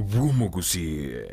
bw'Omogusii.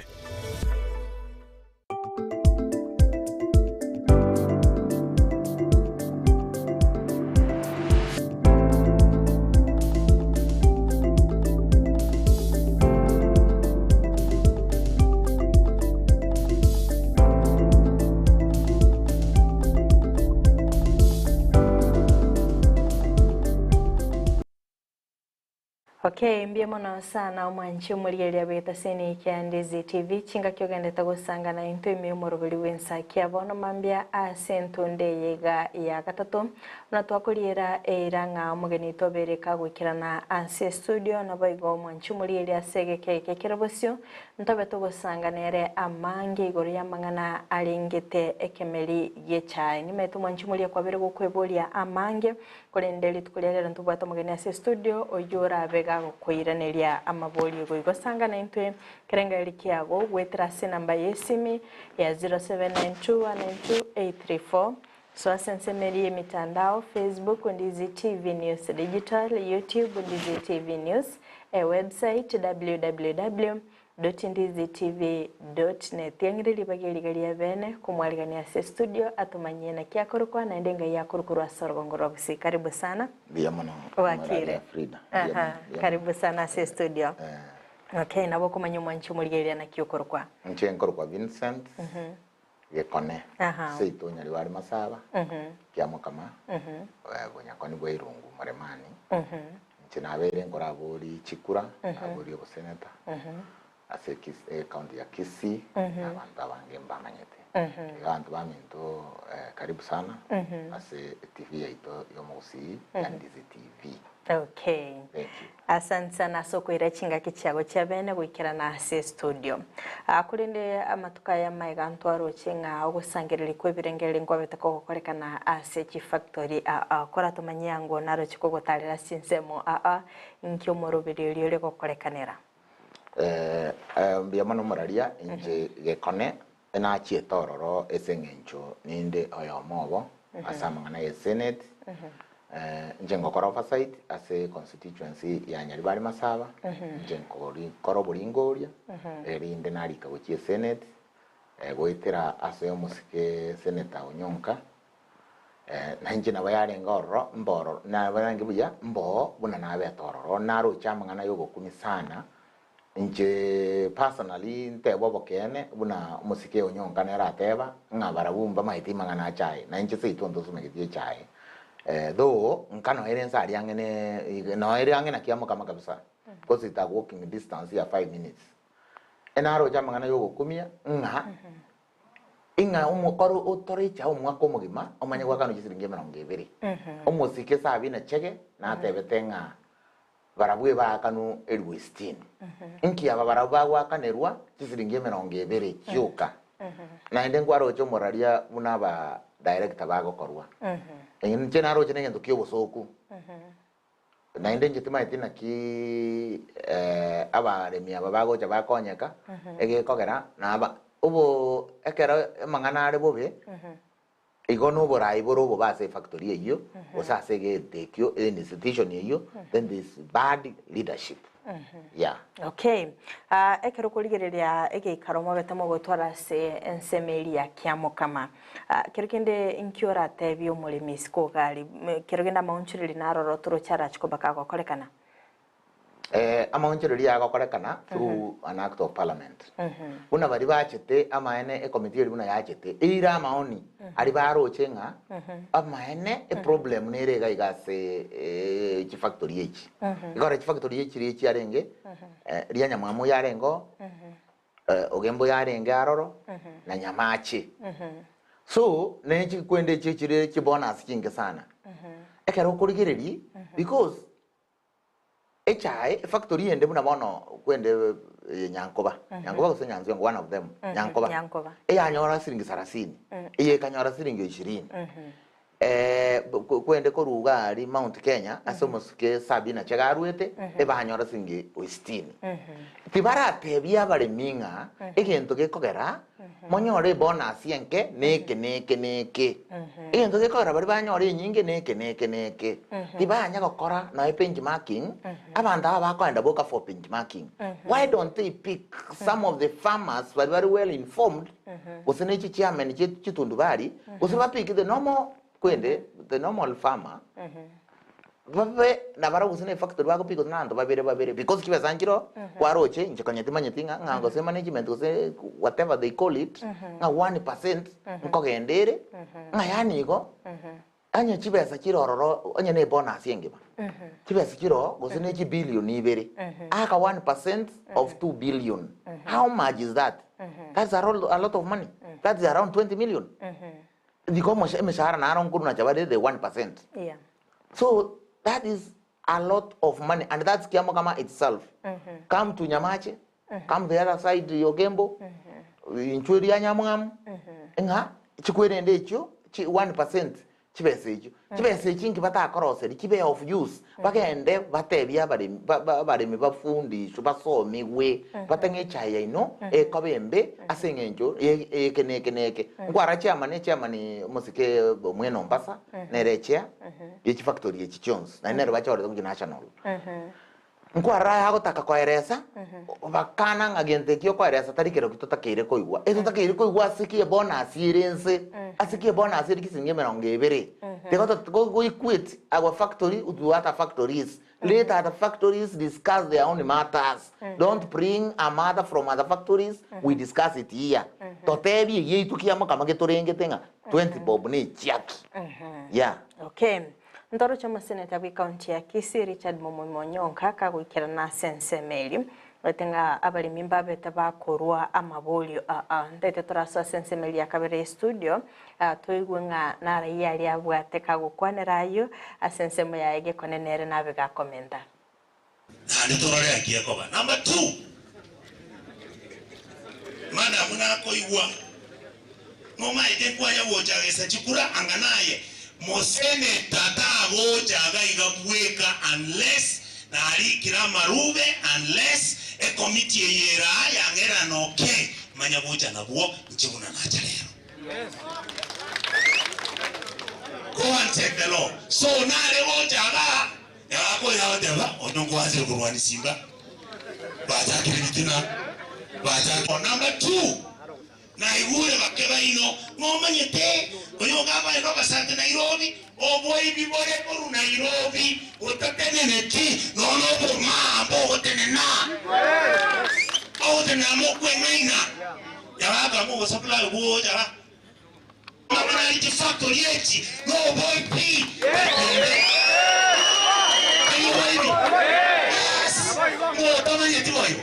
Okay, mbuya mono sana omwanchi omorigereria bw'etaseni kia Ndizi TV chingaki ogendete gosangana intwe ime omoroberi bw'ensakia bono mambia ase entunde eye iga ya gatato buna twakoriera eira ng'a omogeni tobere kagoikerana ase estudio naboigo omwanchi omorigereria ase egeka eke kere bosio Ntobe togosanga nere amange igoro y'amang'ana arengete ekemeri gi'echae. Nimaete omwanchi moria kwabere gokweboria amange, korende rituko ria rero ntobwate omogeni ase estudio oyio orabe gagokoiraneria amaborio igo igo. Sanga naintwe kerengererio kiago goetera ase enamba y'esimi ya 0792192834. Soa ase ensemo eria y'emitandao, Facebook, Ndizi TV News Digital, YouTube, Ndizi TV News, ewebsite, www.ndizitv.net. Tiang'ire ribaga eriga ria bene komwarigania ase estudio atomanyie naki akorokwa naende engai akorokwa ase orogongo rwa Gusii. Karibu sana. Mbuya mono Wakire. Honoraria Frida. Mbuya mono, Aha, mbuya mono. karibu sana ase estudio. Eh. Okay, nabo okomanya omwanchi omorigereria naki okorokwa. Inche nkorokwa Vincent Gekone, Aha. seito Nyaribari Masaba, Kiamokama, Bonyakoni bwa Irungu Muremani. Inche nabeire nkorabori chikura, nabori oboseneta ase Kis- ecounty ya Kisii, na abanto abange mbamanyete. Iga abanto baminto karibu sana ase eTV yaito ya Omogusii ya Ndizi TV. Okay. Thank you. Asante sana ase okoira chingaki chiago chia bene goikerana ase estudio. Ah, korende amatuko aya amaiga ntwaroche ng'a ogosangereria kw'ebirengererio nkwabete kogokorekana ase chifactory aa koratomanyie ango naroche kogotarera ase chinsemo aa inki omoroberi oria ore gokorekanera. Eh, eh, mbuya mono moraria inche gekone nachiete ororo ase eng'encho ninde oyomo obo ase amang'ana ya senate eh, inche ngokora oversight ase constituency ya Nyaribari Masaba inche nkori nkora oboringoria erinde narika gochia esenate eh, goetera ase omosike senator Onyonka eh, na inche nabo yarenge ororo mbe ororo nabo yarenge buya mboo buna nabete ororo naroche amang'ana ya obokumia sana Inche personally ntebe obokeene buna omosike onyonka nere ateba ng'a barabwo mbamaeti amang'ana a chae na inche seito ntosomegeti echae eh, though nka noere nse aria ang'e ne noere ang'e na kiamokama kabisa because it's a walking distance ya 5 minutes enaroche amang'ana ya ogokumia ng'a ing'a omokoro otore echae omwaka omogima omanye goakanwa chisiringi emerongo ebere omosike Sabina Chege natebete ng'a Barabwo ebaakanwe elifu sitini. Inki aba barabwo bagoakanerwa chisiringi emerongo ebere chioka? Naende nkwaroche omoraria buna aba director bagokorwa. Inche naroche negento kia obosoku. Naende inche timaeti naki abaremi aba bagocha bakonyeka, egekogera naba obo ekero amang'ana are bobe, Igo noboraai bore obobe ase efactory eyio, gose ase egento ekio, institution eyio, then there is bad leadership. Yeah. Okay. Ah, ekero okorigereria egeikaro mobete mogotwara ase ensemo eria ya Kiamokama, ah, kero kende inki oratebie omoremi isiko iga aria, kero kende amaonchoreri naroro toroche arache koba kagokorekana? Eh, amaonchoreria agokorekana through an act of parliament. Buna baria bachete amaene ecommittee eria buna yachete, eire amaoni aria baroche ng'a amaene eproblem nere iga iga ase eh, chifactory echi. Igo chifactory echi riria chiarenge, eh, ria Nyamwamu yarenge oo, eh, Ogembo yarenge aroro, na Nyamache. So, ne chikwende echio chire chibonus chinke sana. Ekero okorigereria, because Echae, efactory ende buna bono kwende eye Nyankoba, Nyankoba gose Nyansiongo one of them, Nyankoba, Nyankoba. eyanyora siringi sarasini, eye ekanyora siringi ishirini. Kwende korwa iga aria Mount Kenya ase omosike Sabina Chege arwete, ebanyora siringi sitini. Tibaratebia abaremi ng'a egento gekogera monyore ebonus enke neke neke neke. Egento gekogera baria banyore enyinge neke neke neke. Tibanya gokora nonya benchmarking, abanto aba bakoenda boka for benchmarking. Why don't they pick some of the farmers baria bare well informed gose ne chichairman chie chitundubari, gose bapike the normal kwende the normal farmer, babe nabarabwo gose ne efactory bagopika gose na abanto babere babere because chibesa nchiroo, kwaroche inche konya timanyeti ng'a ng'a gose management gose whatever they call it, ng'a 1% nkogenda ere, ng'a yaani igo. Onye chibesa chire ororo, onye ne bonus engima, chibesa chire oo gose ne chibillion ibere, aka 1% of 2 billion, how much is that? That's a lot, a lot of money. That's around 20 million. Ndiko omosha- emeshahara naro nkorwa nacha bare the 1%. Yeah. So that is a lot of money and that's Kiamokama itself. Come to Nyamache, come the other side Ogembo, inchwe eria Nyamwamu, ng'a chikwerende echio chi 1% chibesa echio. Chibesa echi inki batakoroseria chibe of use, bagende batebie abaremi ba- ba- abaremi bafundishwe basomigwe, bateng'e echae yaino ekoba embe ase eng'encho ye eke na eke na eke. Nkwara chairman echairman omosike omwene Mombasa, nere echair ye chifactory echi chionsi, naende nere bachorete gochia national. Nkwarora aya agotaka koeresa, bakana ng'a gento eki okoeresa tari kerokio totakeire koigwa. Etotakeire koigwa ase ki ebonus ere ense, ase ki ebonus ere chisiringi emerongo ebere. Tiga to go go equate our factory to other factories. Let other factories discuss their own matters. Don't bring a matter from other factories, we discuss it here. Totebie egiaito kia mokama getorengete ng'a 20 bob ne echiaki. Yeah. Okay. Ntoroche omoseneta bw'ecounty ya Kisii Richard Momoima Onyonka kagoikerana ase ensemo eria, oete ng'a abaremi mbabete bakorwa amaborio aa. Ntaete torasoe ase ensemo eria ya kabere ye studio toigwe ng'a naraiyo aria abwate kagokwanera ayio ase ensemo yaye gekone nere nabe gakomenta. Naende torore naki ekoba. Number two, madam nakoigwa nomaete nkwanya gocha gesa chikura anga naye moseneta tagocha iga iga bweka unless narikire amarube unless ecommittee eye ere aa yang'erana okay manya gocha nabwo inche buna nacha rero. Go and check the law. So nare gocha igaa. Nabo akoira goteba, Onye onkwanchire korwania simba, bachakire ebitina, bachakire. Number two, naigure bake baino, momanyete oyoka abaye nobasate Nairobi, oboibi bore korwa Nairobi botateneneti nonya obomaa mbogotenena, bogotenena mokweng'aina, yabaka mogosupply gocha. Amang'ana aria chifactory echi noboibi ekeene. Tari oboibi? Yes! Motamanyeti boigo?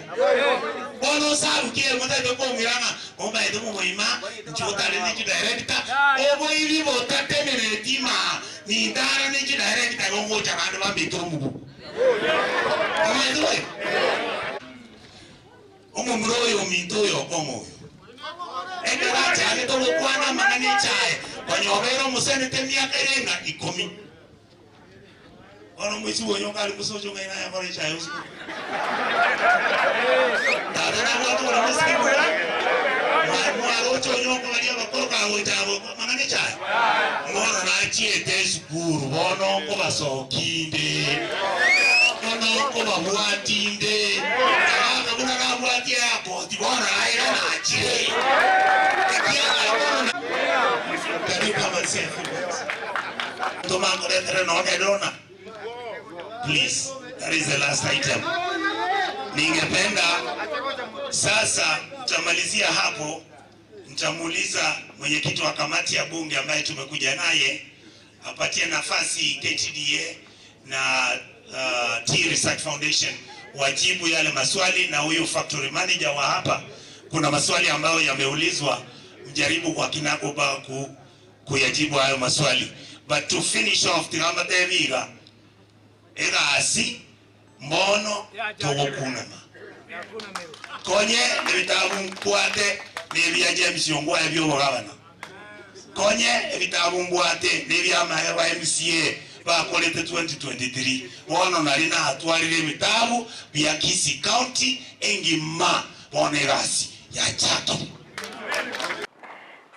Bono osarukie motagete kong'ira ng'a momaete momoima inche otare ne chidirector, oboibi botatenereti maa nintare ne chidirector igo ngocha naende bambekere omobuko. Momaete boigo? Omomura oyo ominto oyo okong'a oyo, ekero achagete gokwana amang'ana 'echaye, konya obeire omosenete emiaka ere ng'a ikomi. Bono omoisia oyo onga aria mosocho ng'ai naye akore echaye usiku. Tata nabwate oboremo esike buna mwaroche onyonka baria abakoro kagocha amang'ana 'echaye. Bono nachiete esukuru, bono nkobasokia inde, bono nkobabwatia inde, abana buna nabwatie airport, bono naira nachire, ekiagera bono na Can you come and say a few words? Tomankoretere nonya erona. Please, that is the last item. Ningependa sasa tutamalizia hapo. Nitamuuliza mwenyekiti wa kamati ya bunge ambaye tumekuja naye apatie nafasi KTDA na Tea Research Foundation wajibu yale maswali, na huyu factory manager wa hapa kuna maswali ambayo yameulizwa, mjaribu kwa kinagoba kuyajibu hayo maswali. But to finish off, tigamba tebiga egasi mbono togokunama konye ebitabu nkwate nebia James Ongwae eby'obogabana. Konye ebitabu mbwate nebi'amaene ba MCA bakorete 2023, bono nari natwarire ebitabu bia Kisii County engima, bono egasi yachakire.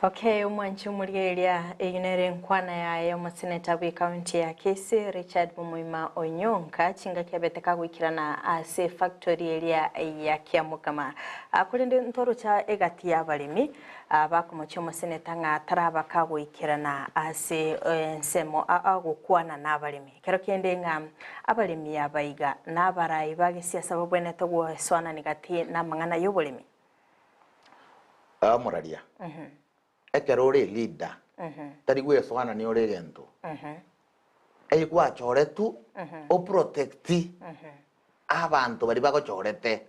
Okay, omwanchi omorigereria, eyio nere enkwana yaye omoseneta bw'ecounty ya Kisii Richard Momoima Onyonka chingaki abete kagoikerana ase efactory eria ya Kiamokama. Korende ntorocha egati y'abaremi Bakomochia omoseneta ng'a taraba kagoikerana ase ensemo agokwana nabaremi. Ekero kende ng'a abaremi aba iga nabarai ba gesiasa babwenerete goesoanani gati namang'ana y'oboremi. Omoraria, ekero ore eleader, tari gwesoanania ore egento. Eyio gwachoretwe oprotect Abanto baria bagochorete,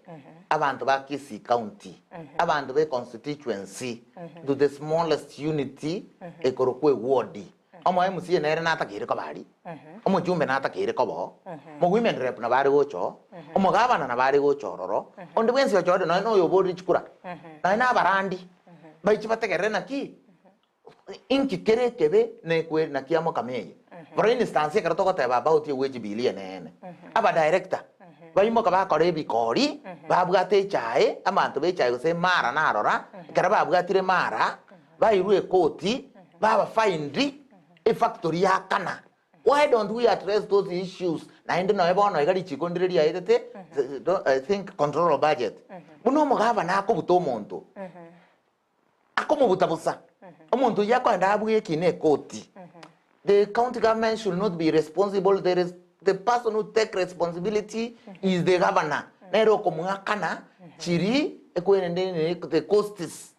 abanto ba Kisii County, abanto be constituency to the smallest unit ekorokwa eward. Omo MCA nere natakeire koba aria, omochumbe natakeire koba oo, omo women rep nabo are gocha oo, omogavana nabo are gocha ororo, onde bwensi ochorire nonya na oyoborire chikura, nonya na abarandi, baiche bategerere naki. Inki kere ekebe nekwe naki amokama eye? For instance ekero togoteba about ewage bill eneene, aba director baimoka bakora ebikori, babwate echae, abanto ba echae gose emara narora, ekero babwatire emara, bairwe ekoti, baba fined, efactory yakana. Why don't we address those issues naende nonya bono iga richiko ndire riaetete, I think control of budget, buna omogavana akobuta omonto. Akomobuta bosa. Omonto oyio akoenda abue ekina ekoti. The county government should not be responsible, the res the person who take responsibility is the governor. Nere okomoakana chiri ekwerende ne the costs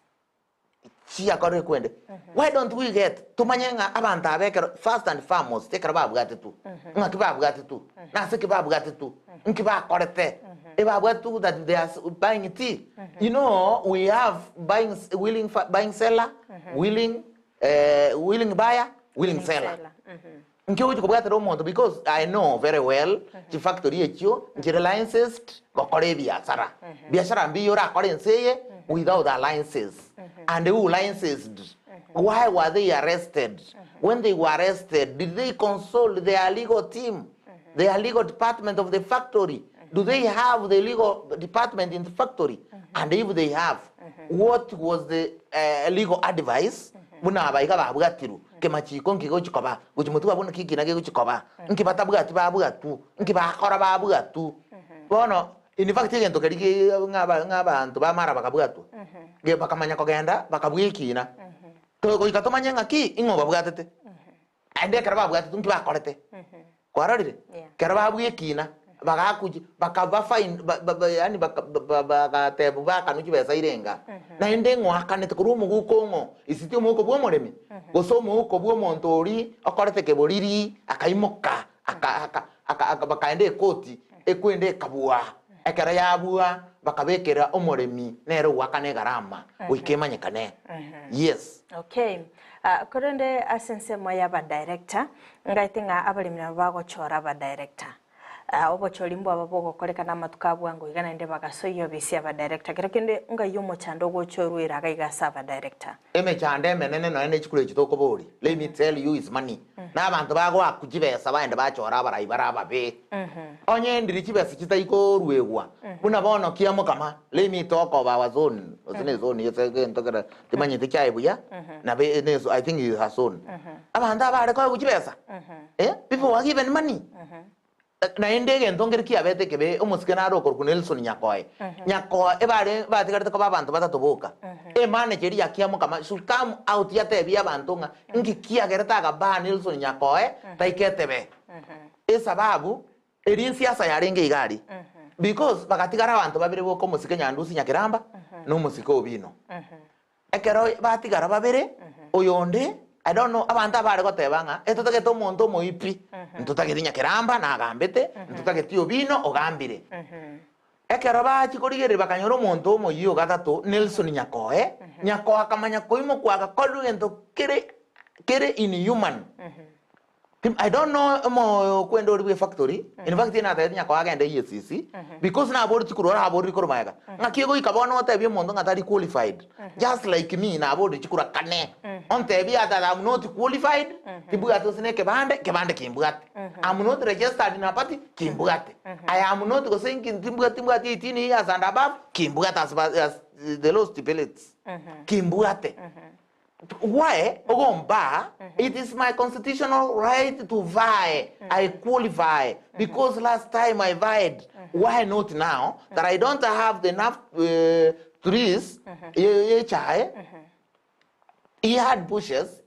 chiakorire ekwende. Why don't we get tomanye ng'a abanto aba ekero first and foremost ekero babwatetwe, ng'aki babwatetwe, nase ki babwatetwe, nki bakorete, ebabwatetwe that they are buying tea. You know we have buying willing buying seller, willing willing buyer, willing seller. Nki ogochi kobwatera omonto because I know very well chifactory echio nchire licensed gokora ebiasara. Biashara mbiya orakore ense eye without a license. And who licensed? Why were they arrested? When they were arrested, did they consult their legal team? Their legal department of the factory? Do they have the legal department in the factory? And if they have, what was the legal advice buna aba iga babwatirwe? Kemachiko nki gochi koba? Gochi motwe abwo naki ekina gegochi koba? Nki batabwati babwatwu? Nki bakora babwatwu? Bono in fact egento keria ki ng'a aba ng'a abanto ba mara bakabwatwa, ge bakamanya kogenda bakabua ekina. To goika tomanye ng'aki ing'o obabwatete, naende ekero babwatetwe nki bakorete. Kwarorire? Yeah. Ekero babua ekina, bagakuchi bakaba fine ba- ba- ba- yaani baka ba- ba- bagatebwa bakanwa chibesa irenga. Naende ng'o akanete korwa omoguko ng'o? Isiti omoguko bwa omoremi, gose omoguko bwa omonto oria okorete keboriri akaimoka aka aka aka aka bakaenda ekoti, ekwende ekabua. Ekero yabua, bakabekera omoremi nere ogoakana egarama goika emanyekane. Yes. Okay. Ah, korende ase ensemo y'abadirector, ngaete ng'a abaremi nabo bagochora abadirector. Ah, obochori mbwaba bogokorekana amatuko a bwango iga naende bagasoyia obisi y'abadirector. Kero kende ngai omochando ogochorwa ere iga iga ase abadirector. Emechando emenene nonya ne chikura echi tokoboria, let me tell you is money. Na abanto bagoakwa chibesa baende bachore abarai bare ababe. Onye ndiri chibesa chitaikorwegwa, buna bono kiamokama, let me talk of our zone, gose ne zone gose egento kere timanyeti kiaye buya, nabo ne I think is her zone. Abanto abare koegwa chibesa, eh, people were given money. Naende egento nkere kiabete ekebe, omosike nare okorokwa Nelson Nyakoe. Nyakoe ebare batigarete koba abanto batato boka. Emanager eria ya Kiamokama should come out yatebie abanto ng'a nki kiagerete agabaa Nelson Nyakoe taika etebe. Esababu eria ensiasa yarenge iga aria. Because bagatigara abanto babere boka omosike Nyandusi Nyakiramba na omosike Obino. Ekero batigara babere, oyonde, I don't know, abanto abare goteba ng'a etotagete omonto omoipi, ntotageti Nyakeramba nagambete, ntotageti Obino ogambire. Ekero bachia korigereria bakanyora omonto omoyia o gatato, Nelson Nyakoe, Nyakoe akamanya koimokwa agakorerwa egento kere kere inhuman. Tim I don't know omokwenda oria bwe efactory, in fact natebeti nyakoa agende EACC, because naboreti korwa oraborire korwa magega, ng'aki egoika bono otebie omonto ng'a tari qualified, just like me naborire chikura kane, ontebie that I'm not qualified, timbwati gose na ekebande, ekebande kimbwate, I'm not registered in a party, kimbwate, I am not gose nki timbwati timbwati 18 years and above, kimbwate as as the law stipulates, kimbwate. Why ogombaa it is my constitutional right to vie I qualify because last time I vied why not now that I don't have the enough uh, trees ye echae he had bushes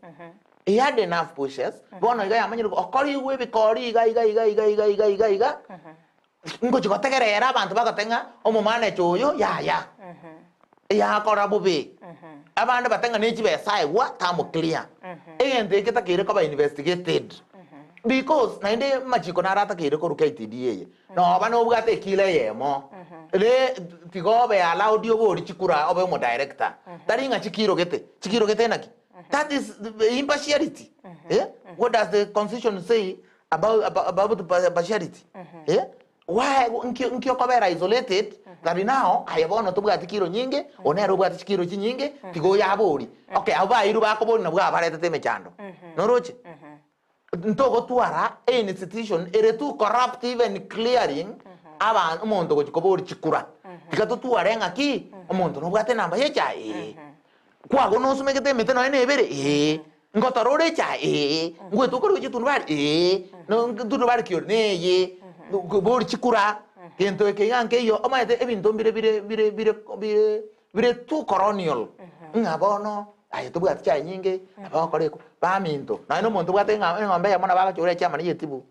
he had enough bushes bono iga yamanyire okorigwe ebikori iga iga iga iga iga iga iga iga Ngochia gotegerera abanto bagoteba ng'a omomanecha oyo yaya, yakora bobe. Abande batebe ng'a ne chibesa aegwa tamo clear. Egento eke getakeire koba investigated because naende amachiko naro atakeire korwa KTDA eye, noba nobwate ekilo eyemo, re tiga obe allowed oborie chikura obe omodirector. Tari ng'a chikiro gete, chikiro gete naki? That is impartiality eh, what does the constitution say About about partiality eh why nki nki okobera isolated that now aye bono tobwati kiro nyinge one nere obwate chikiro chinyinge tiga oyo abori okay abwo bairwe bakobori nabwo abaretete emechando noroche ntogotwara a institution ere too corrupt even clearing aba omonto gochi kobori chikura tiga totware ng'aki omonto nobwate enamba ya echae ee Kwago nosumegete emete nonya nebere? Ee. Ngotora ore echae? Ee. Ngoeta okore gochia etundubari? Ee. Ntundubari ki ore? Neye. Bori chikura, gento eke iga nkeiyo, omanyete ebinto mbire bire bire bire bire bire too colonial, ng'a bono aye tobwati chae nyinge, nabo ogokora eko, baminto, nonya na omonto obwate eng'a eng'ombe eyemo nabo agochora echairman ya etibu,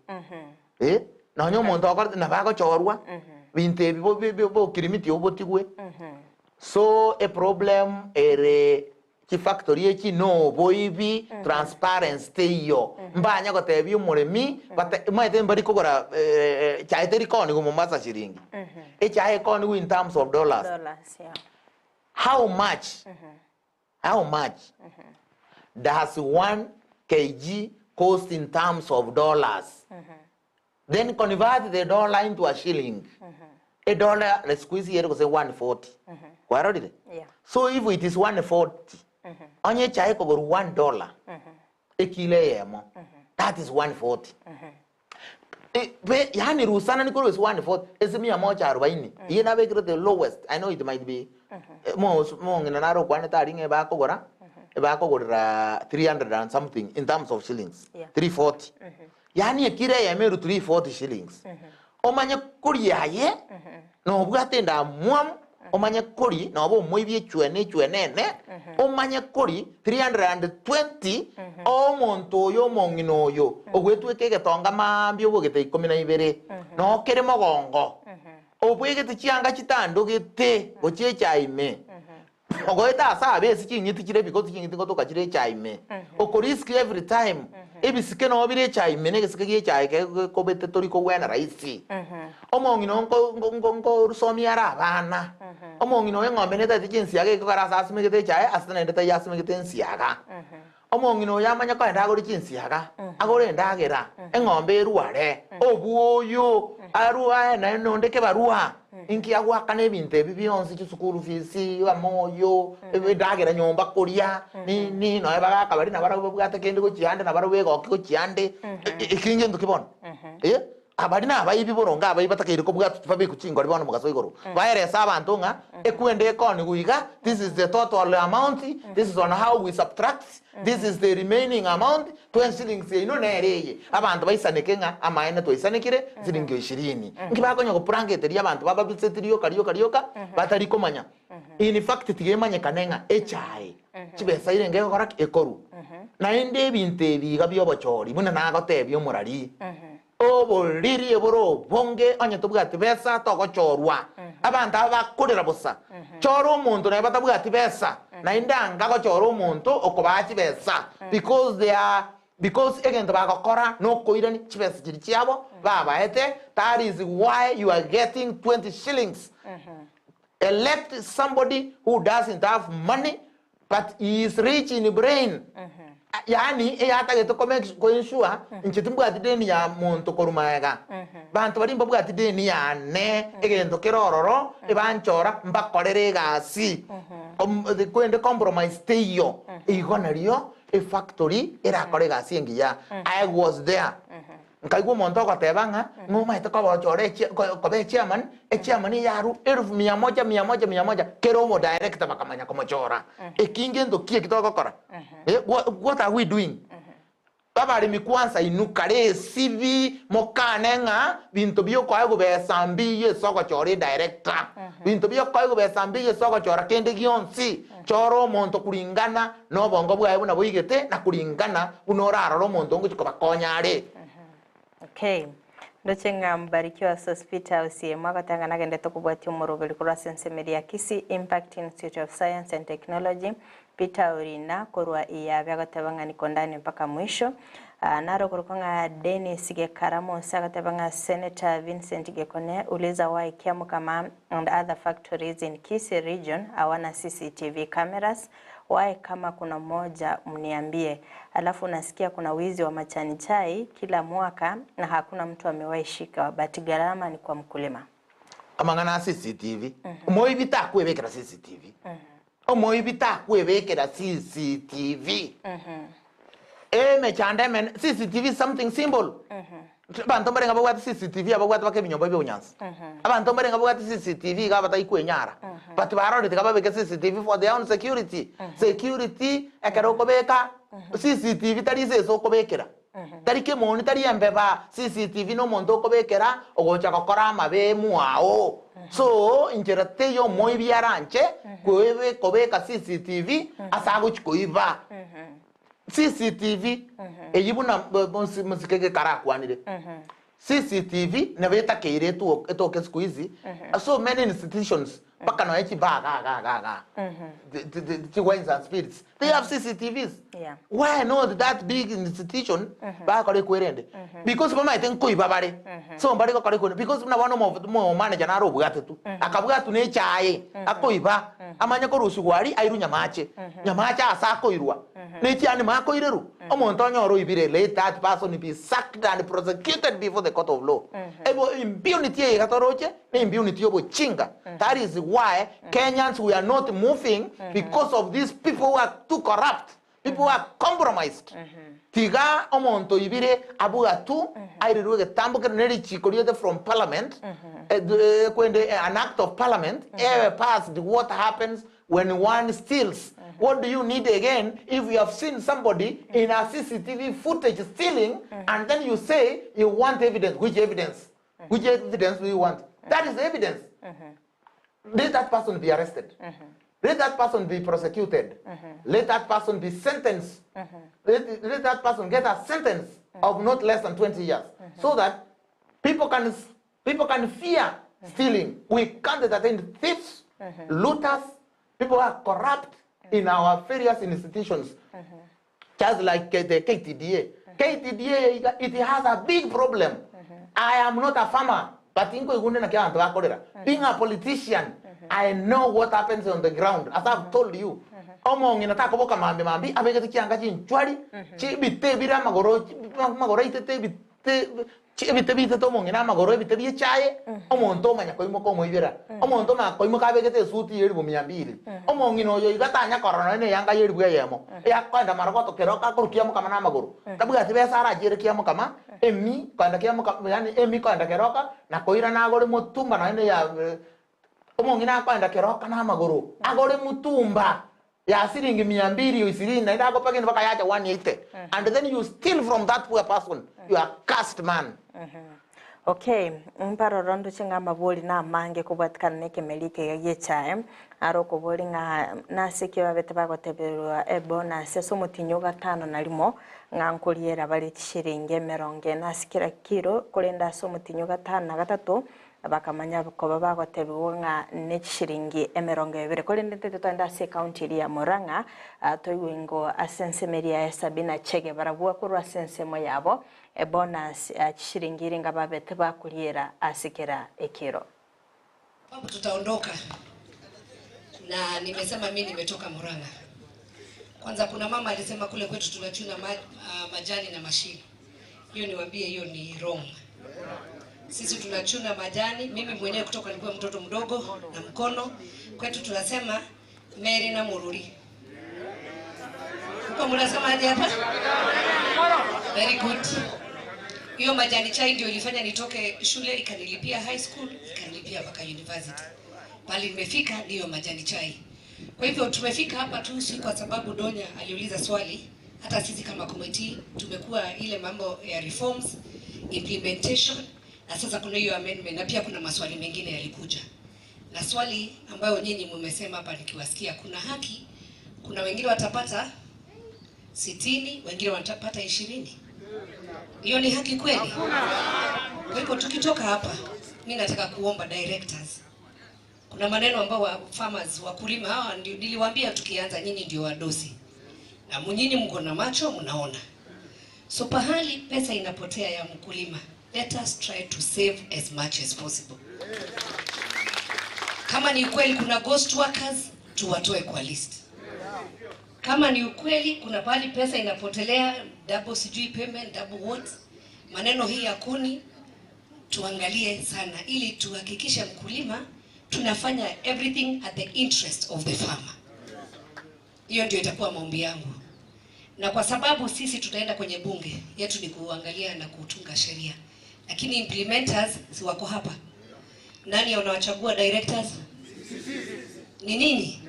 eh, nonya omonto okorete nabo agochorwa, binto ebi bo bi bokirimiti obo botigwe. So e problem ere chifactory echi noboibi transparency teiyo mbanya gotebia omoremi bate omanyete mbari kogora echae teri koonigwa Mombasa shiringi echae ekoonigwa in terms of dollars Dollars, yeah. how much how much does 1 kg cost in terms of dollars Then convert the dollar into a shilling. A dollar siku hizi ere gose 140. Kwarorire? Yeah. So if it is 140, onye echae ekogorwa 1 dollar, ekilo eyemo, that is 140. Eh, be- yaani rusana nikorwa ase 140 ase mia moja arobaini iye nabekire the lowest i know it might be eh, mo- mong'ina nare okwanete aria ng'a ebakogora ebakogorera 300 and something in terms of shillings Yeah. 340 Yaani ekiro eyemo erutu 340 shillings. Omanye koria aye, nobwate endamwamu, omanye kori noba omoibi echwene echwene ene, omanye kori 320 omonto oyo omong'ina oyo ogwetweka egetonga maambia obogete ikomi na ibere, nokere mogongo, obwegete chianga chitandogete gochia echae ime. Ogoeta ase abe ase ching'iti chire ebikosi ching'iti ngotoka chire echae ime. Okorisk every time. Ebisike noo bire echae ime na egesike gia echae kegekobete tori kogwena rahisi. Omong'ina oo nko nko nko nkorusomia are abana. Omong'ina oyo eng'ombe netagete chinsiaga ekogera ase asimegete echae ase naende taiyo asimegete ensiaga. Omong'ina oyo amanye kogenda agore chinsiaga, agore endagera, eng'ombe erware, obwoyo, arue aye naende onde kebarua. Inki agoakana ebinto ebi bionsi, chisukuru fees, amoyo, endagera nyomba koria, nini, nonya bagaka baria nabarabwo babwate kende gochia ande, nabarabwo egoki gochia ande, eki ngento ki bono? Eh. Abaria nabaibi boronge abaibi batakeire kobwatwa tibabekwa chingori bono mogaso igoro. Baerese abanto ng'a ekwende ekonigwa iga, this is the total amount, this is on how we subtract, this is the remaining amount, twensi shillings yaino nere eye. Abanto baisaneke ng'a amaene twaisanekire siringi ishirini. Nki bakonya gopurangeteria abanto bababiseti rioka rioka rioka batari komanya. In fact tiga emanyekane ng'a echae chibesa irenge egokora ki? Ekorwa. Naende ebinto ebi iga biobochori buna nagotebia omorari. Oboriri bore obonge onye tobwati besa togochorwa. Abanto aba bakorera bosa. Chora omonto naye batabwati besa, naende anga gochora omonto okobaa chibesa because they are because egento bagokora nokoirani chibesa chiria chiabo babaete that is why you are getting 20 shillings. Elect somebody who doesn't have money but he is rich in brain. Yaani eyatagete ko make ko ensure inche timbwati deni ya monto korwa magega. Banto baria mbabwati deni yane, egento kere ororo, ebanchora mbakorere egasi. Kom kwende compromise teiyo. Igo nario efactory erakore egasi engiya. I was there. Nkaigwa omonto ogoteba ng'a ng'omaete koba ochore echi koba echairman, echairman eyarwa elfu mia moja mia moja mia moja, kera omodirector bakamanya komochora. Eki ngento ki eki togokora? Eh, what, what are we doing? Abaremi kwanza inwe kare esibi mokane ng'a binto biokoegwa besa mbiyo ase ogochora edirector. Binto biokoegwa besa mbiyo ase ogochora kende gionsi. Chora omonto kuringana nobongo bwaye buna boigete, na kuringana buna orarore omonto ongochia kobakonya are. Okay. Ndoche ng'a Mbarikiwa ase Peter Osiemo agoteba ng'a nagendete kobwatia omoroberi korwa ase ensemo eria ya Kisii Impact Institute of Science and Technology. Peter Orina korwa Iyabe agoteba ng'a niko ndani mpaka mwisho. Ah, naro okorokwa ng'a Dennis Gekaramosi agoteba ng'a Senator Vincent Gekone uliza why Kiamukama and other factories in Kisii region hawana CCTV cameras why kama kuna moja mniambie. Alafu unasikia kuna wizi wa machani chai kila mwaka na hakuna mtu amewahi shika but gharama ni kwa mkulima. Amang'ana a CCTV, omoibi takwebekera CCTV, omoibi takwebekera CCTV. Emechando emene, CCTV is something simple. Abanto mbarenge babwate CCTV ababwate baka ebinyomba bia obonyansi. Abanto mbarenge babwate CCTV iga abatari kwenyara. But barorire tiga babeke CCTV for their own security. Security ekero okobeka CCTV tari ase ase okobekera. Tari kemoni tari embeba, CCTV na omonto okobekera ogocha gokora amabe mwao. So inchera teiyo omoibi aranche koebe kobeka CCTV ase agochi koiba. CCTV eyio buna mosike gekarakwanire CCTV nabo etakeire etoke siku hizi so many institutions mpaka nonya chibaa iga iga iga igaa chi wines and spirits they have CCTVs Yeah. why not that big institution bakora ekwerende because bamaete nkoiba bare so mbare gokora ekwerende because buna bono omo manager nare obwatetwe akabwatwa na echae akoiba Amanye korusigwa aria airwe nyamache, nyamache aase akoirwa, ne chianima akoirerwa. Omonto onyore oibire, let that person be sacked and prosecuted before the court of law. Ebo impunity eye iga toroche, ne impunity y'obochinga. That is why Kenyans we are not moving because of these people who are too corrupt. People are compromised. Tiga omonto oibire abwatwe airirwe egetambo kere ne richiko riete from parliament eh, eh, kwende eh, an act of parliament ebe passed what happens when one steals. What do you need again if you have seen somebody in a CCTV footage stealing and then you say you want evidence? Which evidence? Which evidence do you want? That is evidence. Let that person be arrested. Let that person be prosecuted. Let that person be sentenced. Let, let that person get a sentence of not less than 20 years. So that people can, people can fear stealing. We can't entertain thieves, looters, people who are corrupt in our various institutions. Just like the KTDA. KTDA, it has a big problem. I am not a farmer, but inko igunde na kia antu akorera. Being a politician, I know what happens on the ground. As I've told you. Omong'ina takoboka mambi mambi abegete chianga chinchwari chibite bire amagoro amagoro aitete ebite ebite bitete omong'ina amagoro ebite biechaye omonto omanya koimoka omoibera omonto omanya koimoka abegete esuti ya eribu mia mbili omong'ina oyo iga tanya korora nonya na eyanga ya eribu eyemo eyakoenda marogoto kero akorwa kiamokama na amagoro tabwati besa arachiere kiamokama emi koenda kiamokama yaani emi koenda keroka na koirana agore motumba nonya na eya omong'ina akoenda keroka na amagoro agore mutumba ya siringi mia mbili o ishirini naende agopa kende mpaka yacha 180 and then you steal from that poor person you are cursed man. Okay, mparoro ndoche ng'a amabori na amange kobwatikana na ekemeri eke iga gi'echae, aro okobori ng'a nase ki babete bagoteberwa ebonus ase omotinyi o gatano na rimo, ng'a nkoriera bare chishiringi emerongo ene ase kera kiro, korende ase omotinyi o gatano na gatato, Bakamanya koba bagotebigwa ng'a nechishiringi emerongo ebere. Korende intwe titogenda ase ecounty eria ya Murang'a, toigwe ingo ase ensemo eria ya Sabina Chege barabwo korwa ase ensemo yabo ebonus chishiringi eringa babete bakoriera ase kera ekero. Sababu tutaondoka na nimesema mi nimetoka Murang'a. Kwanza kuna mama alisema kule kwetu tunachuna ma, majani na mashini. Hiyo niwaambie, hiyo ni wrong. Sisi tunachuna majani, mimi mwenyewe kutoka nilikuwa mtoto mdogo na mkono. Kwetu tunasema Mary na Mururi. Huko mnasema aje hapa? Very good. Hiyo majani chai ndio ilifanya nitoke shule ikanilipia high school, ikanilipia mpaka university. Pale nimefika ndiyo majani chai. Kwa hivyo tumefika hapa tu si kwa sababu Donya aliuliza swali, hata sisi kama committee tumekuwa ile mambo ya reforms, implementation na sasa kuna hiyo amendment na pia kuna maswali mengine yalikuja. Na swali ambayo nyinyi mmesema hapa nikiwasikia, kuna haki, kuna wengine watapata 60, wengine watapata 20. Hiyo ni haki kweli? Kwa hivyo tukitoka hapa, mi nataka kuomba directors, kuna maneno ambao wa farmers wakulima hawa ndio niliwaambia tukianza, nyinyi ndio wadosi na nyinyi mko na macho mnaona. So pahali pesa inapotea ya mkulima, let us try to save as much as possible. Kama ni ukweli kuna ghost workers, tuwatoe kwa list. Kama ni ukweli kuna pahali pesa inapotelea double sijui payment double what, maneno hii ya kuni tuangalie sana, ili tuhakikishe mkulima tunafanya everything at the interest of the farmer. Hiyo ndio itakuwa maombi yangu, na kwa sababu sisi tutaenda kwenye bunge yetu ni kuangalia na kutunga sheria, lakini implementers si wako hapa. Nani wanawachagua directors? Ni nini?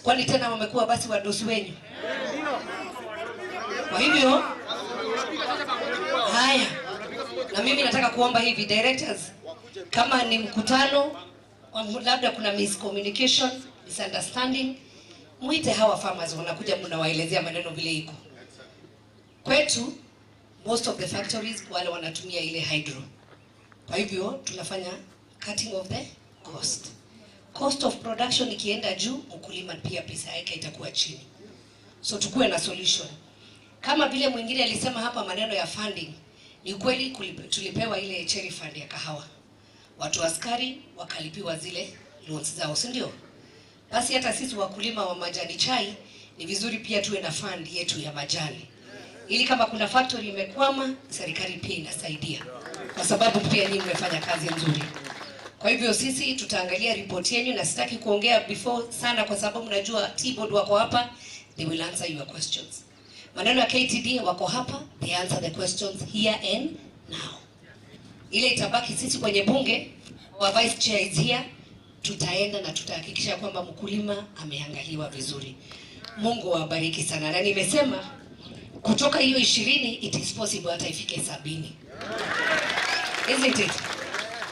Kwani tena wamekuwa basi wadosi wenyu? Kwa hivyo haya, na mimi nataka kuomba hivi directors, kama ni mkutano labda kuna miscommunication, misunderstanding, mwite hawa farmers wanakuja, mnawaelezea maneno vile iko. Kwetu most of the factories wale wanatumia ile hydro, kwa hivyo tunafanya cutting of the cost. Cost of production ikienda juu, mkulima pia pesa yake itakuwa chini, so tukuwe na solution. Kama vile mwingine alisema hapa maneno ya funding, ni kweli tulipewa ile cherry fund ya kahawa, watu askari wakalipiwa zile loans zao, si ndio? Basi hata sisi wakulima wa majani chai ni vizuri pia tuwe na fund yetu ya majani, ili kama kuna factory imekwama, serikali pia inasaidia, kwa sababu pia nyinyi mmefanya kazi nzuri. Kwa hivyo sisi tutaangalia ripoti yenu, na sitaki kuongea before sana, kwa sababu najua Tea Board wako hapa, they will answer your questions. Maneno ya KTD wako hapa, they answer the questions here and now. Ile itabaki sisi kwenye bunge, our vice chair is here, tutaenda na tutahakikisha kwamba mkulima ameangaliwa vizuri. Mungu awabariki sana, na nimesema kutoka hiyo 20 it is possible hata ifike 70. Isn't it?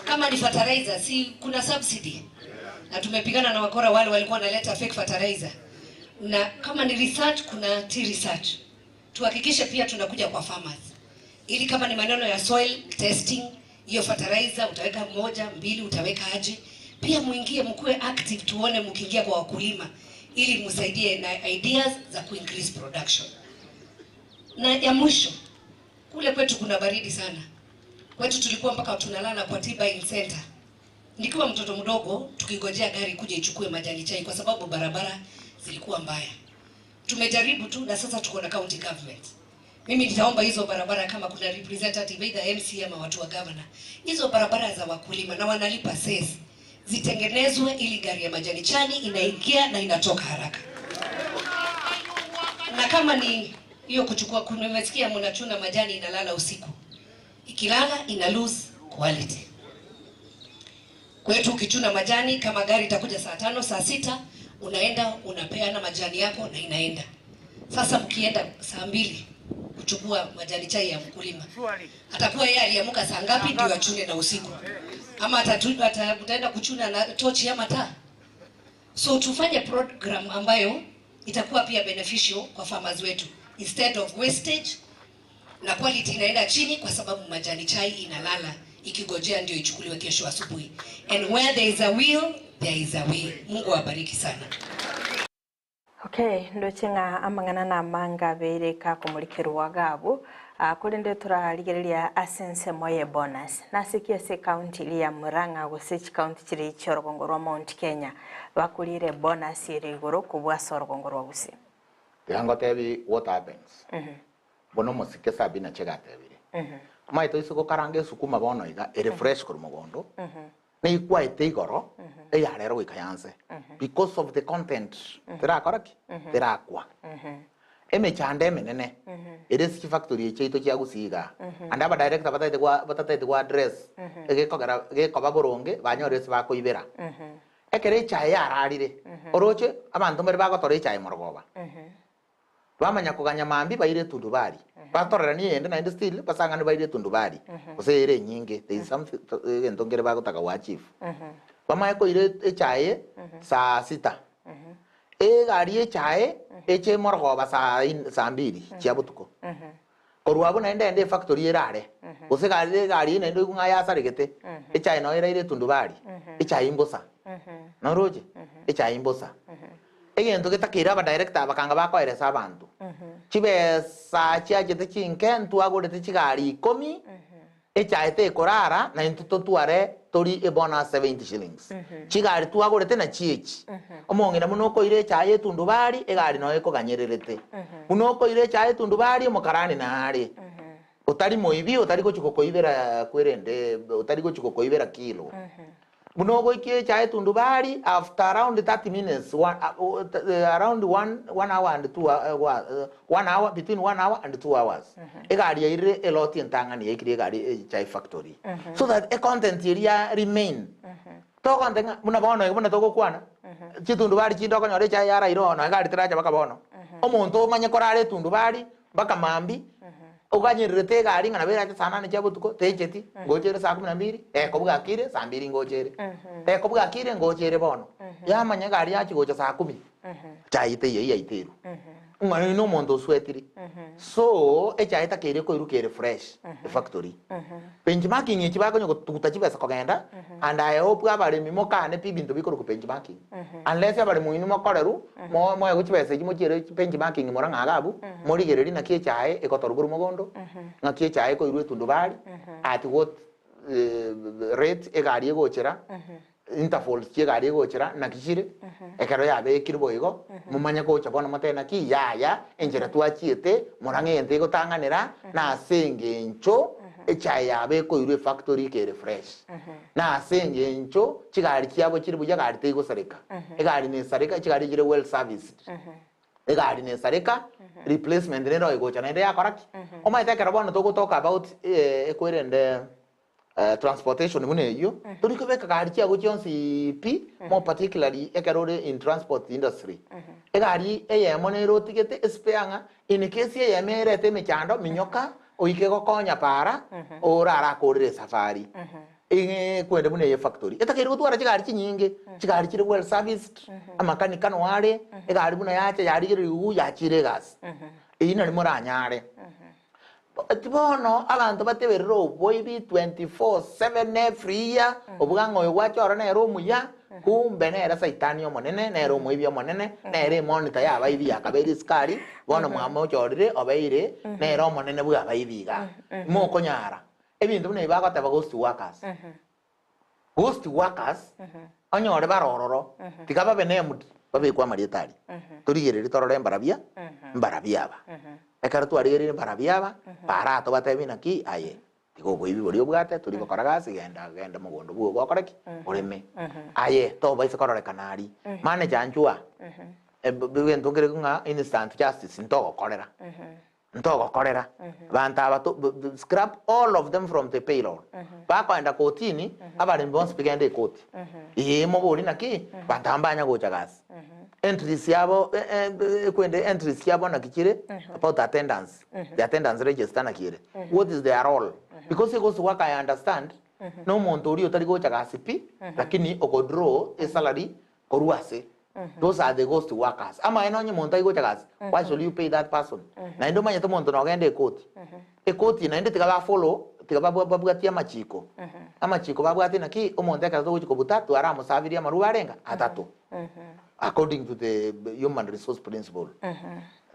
Kama ni fertilizer, si kuna subsidy? Na tumepigana na wakora wale walikuwa wanaleta fake fertilizer. Na kama ni research, kuna tea research. Tuhakikishe pia tunakuja kwa farmers, ili kama ni maneno ya soil testing, hiyo fertilizer utaweka moja mbili, utaweka aje, pia muingie, mkuwe active, tuone mkiingia kwa wakulima, ili msaidie na ideas za ku increase production. Na ya mwisho, kule kwetu kuna baridi sana. Kwetu tulikuwa mpaka tunalala kwa tea buying center. Nikiwa mtoto mdogo, tukigojea gari kuja ichukue majani chai, kwa sababu barabara zilikuwa mbaya. Tumejaribu tu na sasa tuko na county government. Mimi nitaomba hizo barabara kama kuna representative either MC ama watu wa governor, hizo barabara za wakulima na wanalipa cess zitengenezwe ili gari ya majani chai inaingia na inatoka haraka. Na kama ni hiyo kuchukua, nimesikia mnachuna majani inalala usiku, ikilala ina lose quality. Kwetu ukichuna majani, kama gari itakuja saa 5 saa 6, unaenda unapeana majani yako na inaenda. Sasa mkienda saa 2 kuchukua majani chai ya mkulima, atakuwa yeye aliamka saa ngapi ndio achune na usiku? Ama utaenda kuchuna na tochi ama taa? So tufanye program ambayo itakuwa pia beneficial kwa farmers wetu instead of wastage, na quality inaenda chini kwa sababu majani chai inalala ikigojea ndio ichukuliwe kesho asubuhi. And where there is a will, there is a way. Mungu awabariki sana. Okay, ndochenga amang'ana na amanga bereka kumurikerwa gabu kurinde turarigereria ase ensemo ye bonus nasikia ase county ya Murang'a gose chikaunti chiri chiorogongo rwa Mount Kenya bakurire bonus ere igoro kobua ase orogongo rwa Gusii. Tiga ngotebi what happens. Buna omosike Sabina Chege atebire. Omanyete oise gokaranga esukuma bono iga ere fresh korwa mogondo, neikwaete igoro eyarero goika yanse because of the content terakora ki? Terakwa. Emechando emenene ere ase chifactory echi chiaito chia Gusii igaa, ande abadirector batagete gwa batatagete gwa address egekogera gekoba boronge banyore ase bakoibera. Ekero echae yararire, oroche abanto mbare bagotora echae morogoba, bamanya koganya mambia baire etundubari, batoreranie eyende naende still basang'ane baire etundubari, gose ere enyinge, there is something egento nkere bagotaka go achieve. Bamanye koira echae saa sita, egari y'echae eche morogoba saa in saa mbiri chia botuko. Korwa abwo naende ende efactory ere are, gose egari egari eyio naende oigwe ng'a yasaregete, echae noo eraire etundubari, echae imbosa. Noroche? Echae imbosa. Egento getakeire abadirector aba kanga bakoeresa abanto, chibesa chiachete chinke ntwagorete chigari ikomi, Echae tekorara, na intwe totware tori ebonus 70 shillings. Chigari twagorete nachio echi. Omong'ina buna okoira echae y'etundubari, egari noyo ekoganyererete. Buna okoira echae y'etundubari, omokarani nare. Otari moibi, otari gochia gokoibera kwerende, otari gochia gokoibera kilo. Buna ogoikia echae etundubari after around 30 minutes, one, around one, one hour and two, one hour, between one hour and 2 hours, egari yairire eloti entang'ani yaikire egari echae factory. So that econtent eria remain. Togonte ng'a buna bono iga buna togokwana, chitundubari chinde okonyora echae yaraire oo nonya egari teracha mpaka bono. Omonto omanye korara etundubari mpaka mambia, oganyererete egari ng'a nabo erache saa nane chia botuko, techeti, ngocha ere saa kumi na mbiri, ekobu gakire saa mbiri ngocha ere. Ekobu gakire ngocha ere bono. Yamanya egari yachia gocha saa kumi, echae teiyo yaiterwe. Ng'a oyo na omonto oswetiri. So, echae etakeire koiruka ere fresh, efactory. Benchmarking echi bakonya gotuguta chibesa kogenda, and I hope abaremi mokane pi ebinto bikorokwa benchmarking. Unless abaremi oinwe mokorerwu, mo moegwe chibesa echi mochiere benchmarking more ng'a iga abwo, morigererie naki echae egotorwa korwa mogondo, ng'aki echae ekoirwa etundubari, at what rate egari egochera, intervals chi'egari egochera naki chire, ekero yabekire boigo, momanye gocha bono motebe naki yaya, enchera twachiete, morang'e egento egotang'anera, na ase engencho echae yabo ekoirwa efactory kere fresh. Na ase engencho chigari chiabo chire buya egari teigosareka, egari nesareka chigari chire well serviced. Egari nesareka, replacement nero egocha naende yakora ki? Omanyete ekero bono togotalk about ekwerende transportation buna eyio, tori kobeka gari chiago chionsi pi, more particularly ekero ore in transport industry. Egari eyemo nere otigete espare ng'a in case eyemo erete emechando, minyoka oike gokonya para, orarakorere esafari. Ing'e kwende buna eye factory, etakeire gotwara chigari chinyinge, chigari chire well serviced, amakanika no are, egari buna yacha yarigererigwe yachire egasi. Eyio nari moranyare. Bono abanto bateberere oboibi 24/7 every year, obuga ng'a oyo gwachora nere omuya, kumbe nere saitani omonene, nere omoibi omonene, nere emonitor y'abaibi yakabeire esukari, bono mwamochorire obeire nere omonene bw'abaibi igaa. Mokonyara. Ebinto buna ebi bagoteba ghost workers. Ghost workers, onyore bare ororo, tiga babe named, babekwe amarieta aria. Torigererie torore mbarabia, mbarabia aba. Ekero twarigereire mbarabia aba, baratobatebie naki aye, tiga oboibi boria obwate, tori gokora gasi, genda genda mogondo bwogo okore ki? Oreme. Aye, tobaisa kororekana aria. Manager anchwa, egento nkere ng'a instant justice ntogokorera. Ntogokorera. Abanto aba to, b- b- scrap all of them from the payroll. Bakoenda kotini, abaremi bonsi bigende ekoti. Ee, mobori naki, banto aba mbanya gocha gasi. Entries yabo, eh, eh, ekwende entries chiabo naki chire, about attendance. The attendance register naki ere. What is their role? Because egose work I understand, na omonto oria otari gocha gasi pi, lakini ogodraw esalary Korwa ase those are the ghost workers. Amaene onye monto aigocha gasi, why should you pay that person? Naende omanyete omonto nogende ekoti. Ekoti naende tiga ba follow, tiga babwa babwatie amachiko. Amachiko babwatie naki, omonto ekero togochia kobuta, twaramosabirie amarube arenga? Atato. According to the human resource principle.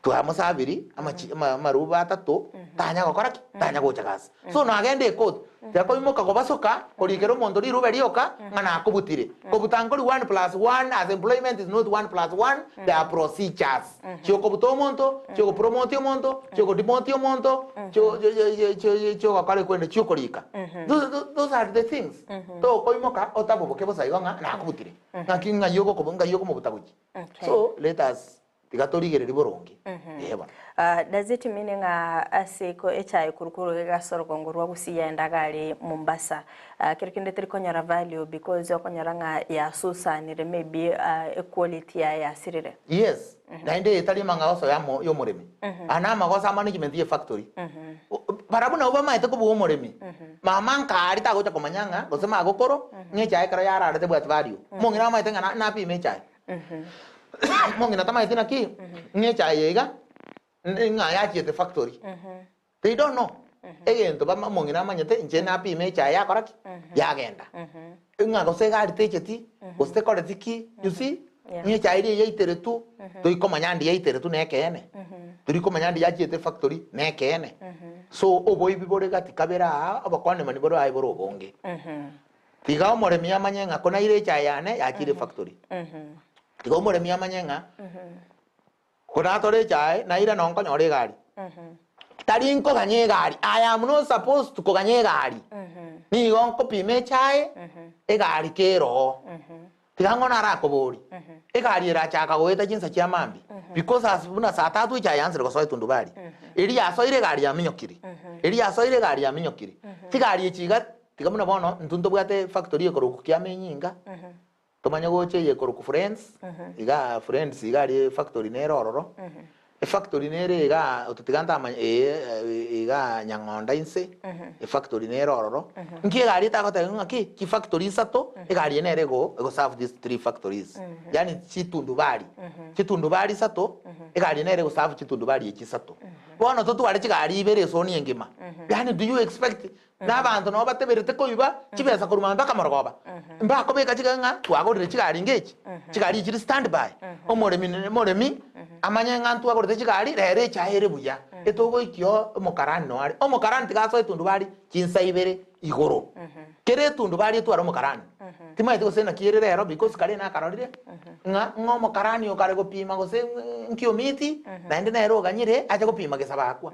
Twamosabiri amachi ama amaruba atato, tanya gokora ki? Tanya gocha gasi. So nagenda ekoti, tiakoimoka kobasoka, korikera omonto rirube rioka, ng'a nakobutire. Kobuta nkori one plus one as employment is not one plus one, there are procedures. Chiokobuta omonto, chiogopromote omonto, chiogodemote omonto, chio chio chio chio chiogokora ekwende chiokorika. Those those are the things. Tokoimoka otaboboke bosa igo ng'a nakobutire. Ng'aki ng'ai ogokobu ng'ai okomobuta gochia. Okay. So let us Tiga torigererie boronge. Ee bono. Does it mean ng'a ase ko echae korwa korwa ase orogongo rwa Gusii yaenda iga aria Mombasa, kero kende teri konyora value because okonyora ng'a yasusanire maybe equality yaye yasirire? Yes, naende eye tari amang'agoso yamo yomoremi. Aya na amagoso a management ye factory. Barabwo nabwo bamaete kobua omoremi. Mama nkaari tagocha komanya ng'a gose magokoro ng'a echae ekero yararete ebwati value. Omong'ina amaete ng'a na napime echae. Omong'ina tamaeti naki, ng'a echae eye iga, ng'a yachiete factory. They don't know. Egento bama omong'ina amanyete, inche napima echae yakora ki? Yagenda. Ng'a gose egari techeti, gose tekoreti ki, you see? Yeah. Ng'a echae eria yaiteretwe, toikomanya ndi yaiteretwe na ekeene. Torikomanya ndi yachiete factory na ekeene. So oboibi bore gati kabere aa, obokonemani bore aye bore obonge. Tiga omoremi amanye ng'a konaire echae yane yachire efactory. Tiga omoremi amanye ng'a konatore echae naire noo nkonyora egari. Tari nkoganya egari, I am not supposed to koganya egari. Nigo nkopima echae, egari kere oo. Tiga ng'o narakoborie, egari erachaka goeta chinsa chia mambia, because as buna saa tatu echae yansire gosoa etundubari, eria yasoire egari yaminyokire, eria yasoire egari yaminyokire. Chigari echi iga Tiga buna bono intwe ntobwate efactory ekorokwa Kiamenyinga, tomanye gocha eye ekorokwa Friends, igaa Friends iga aria efactory nere ororo, efactory nere igaa ototiga ntamanya eye igaa Nyang'onda inse, efactory nere ororo, nki egari etagotebia ng'aki, chifactory isato, egari eye nere ego egoserve these three factories, yaani chitundubari, chitundubari isato, egari eye nere egoserve chitundubari echi isato. Bono totware chigari ibere esoni engima, yaani do you expect Na abanto nabo bateberete koiba chibesa korwa mpaka morogoba, mbakobeka chigari ng'a twagorire chigari ngechi, chigari echi chiri stand by. Omoremi omoremi amanye ng'a ntwagorete chigari, rero echae ere buya, etogoikia oo omokarani noo are. Omokarani tiga asoe etundubari chinsa ibere igoro. Kera etundubari etware omokarani. Timanyeti gose naki ere rero because kare nakarorire, ng'a ng'a omokarani okare gopima gose nkiomiti, naende nere oganyire ache gopima gesabakwa.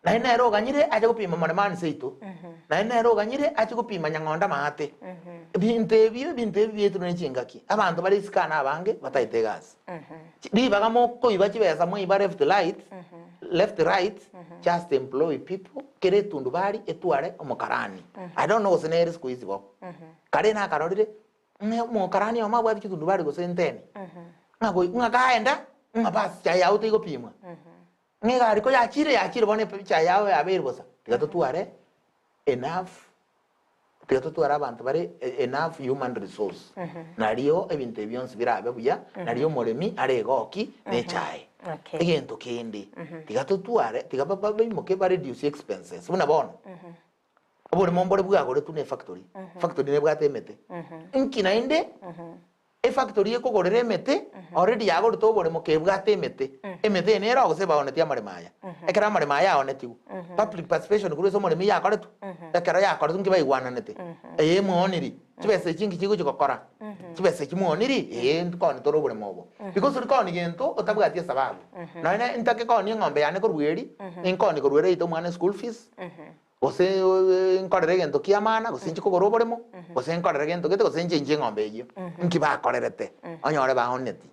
Naende nere oganyire ache gopima moremani seito, naende nere oganyire ache gopima nyang'onda maate. Ebinto ebi, ebinto ebi biaetirwe ne chingaki. Abanto bare isiko aa nabange bataete egasi. Ribaga mokoiba chibesa mwaiba left right, left right, just employ people, kera etundubari etware omokarani. I don't know gose nere siku hizi bo. Kare nakarorire, ng'a omokarani oyomo abwate chitundubari gose nteni, ng'a goi ng'a kaenda, ng'a bas chai yao teigopimwa. Ng'a egari koyachire yachire bono epicha yao yabeire bosa, tiga totware enough tiga totware abanto bare enough human resource nario ebinto ebi bionsi birabe buya, nario omoremi aregoki na echae. Okay. Egento kende, tiga totware tiga ba- ba- baimoke ba reduce expenses buna bono, oboremo mbore bwagoretwe na efactory, efactory nebwate emete, nki naende. Efactory ekogorera emete, already yagorete oboremo kebwate emete. Emete eye nere gose baonetie amaremo aya. Ekero amaremo aya aonetigwe, public participation korwa ase omoremi yakoretwe, ekero yakoretwe nki baigwananete? Eye mwaoniri, chibesa echi nki chigochi gokora? Chibesa echi mwaoniri, ee ntokoni tore oboremo obo. Because ori kooni gento otabwati esababu. Nonye ne ntake koonia eng'ombe yane korwa eri, ninkoonie korwa ere eite omwana eschool fees, Gose nkorere egento ki'amana, gose inche kogora oboremo, gose nkorere gento gete, gose inche inche eng'ombe eyio. Nki bakorerete? Onyore baoneti.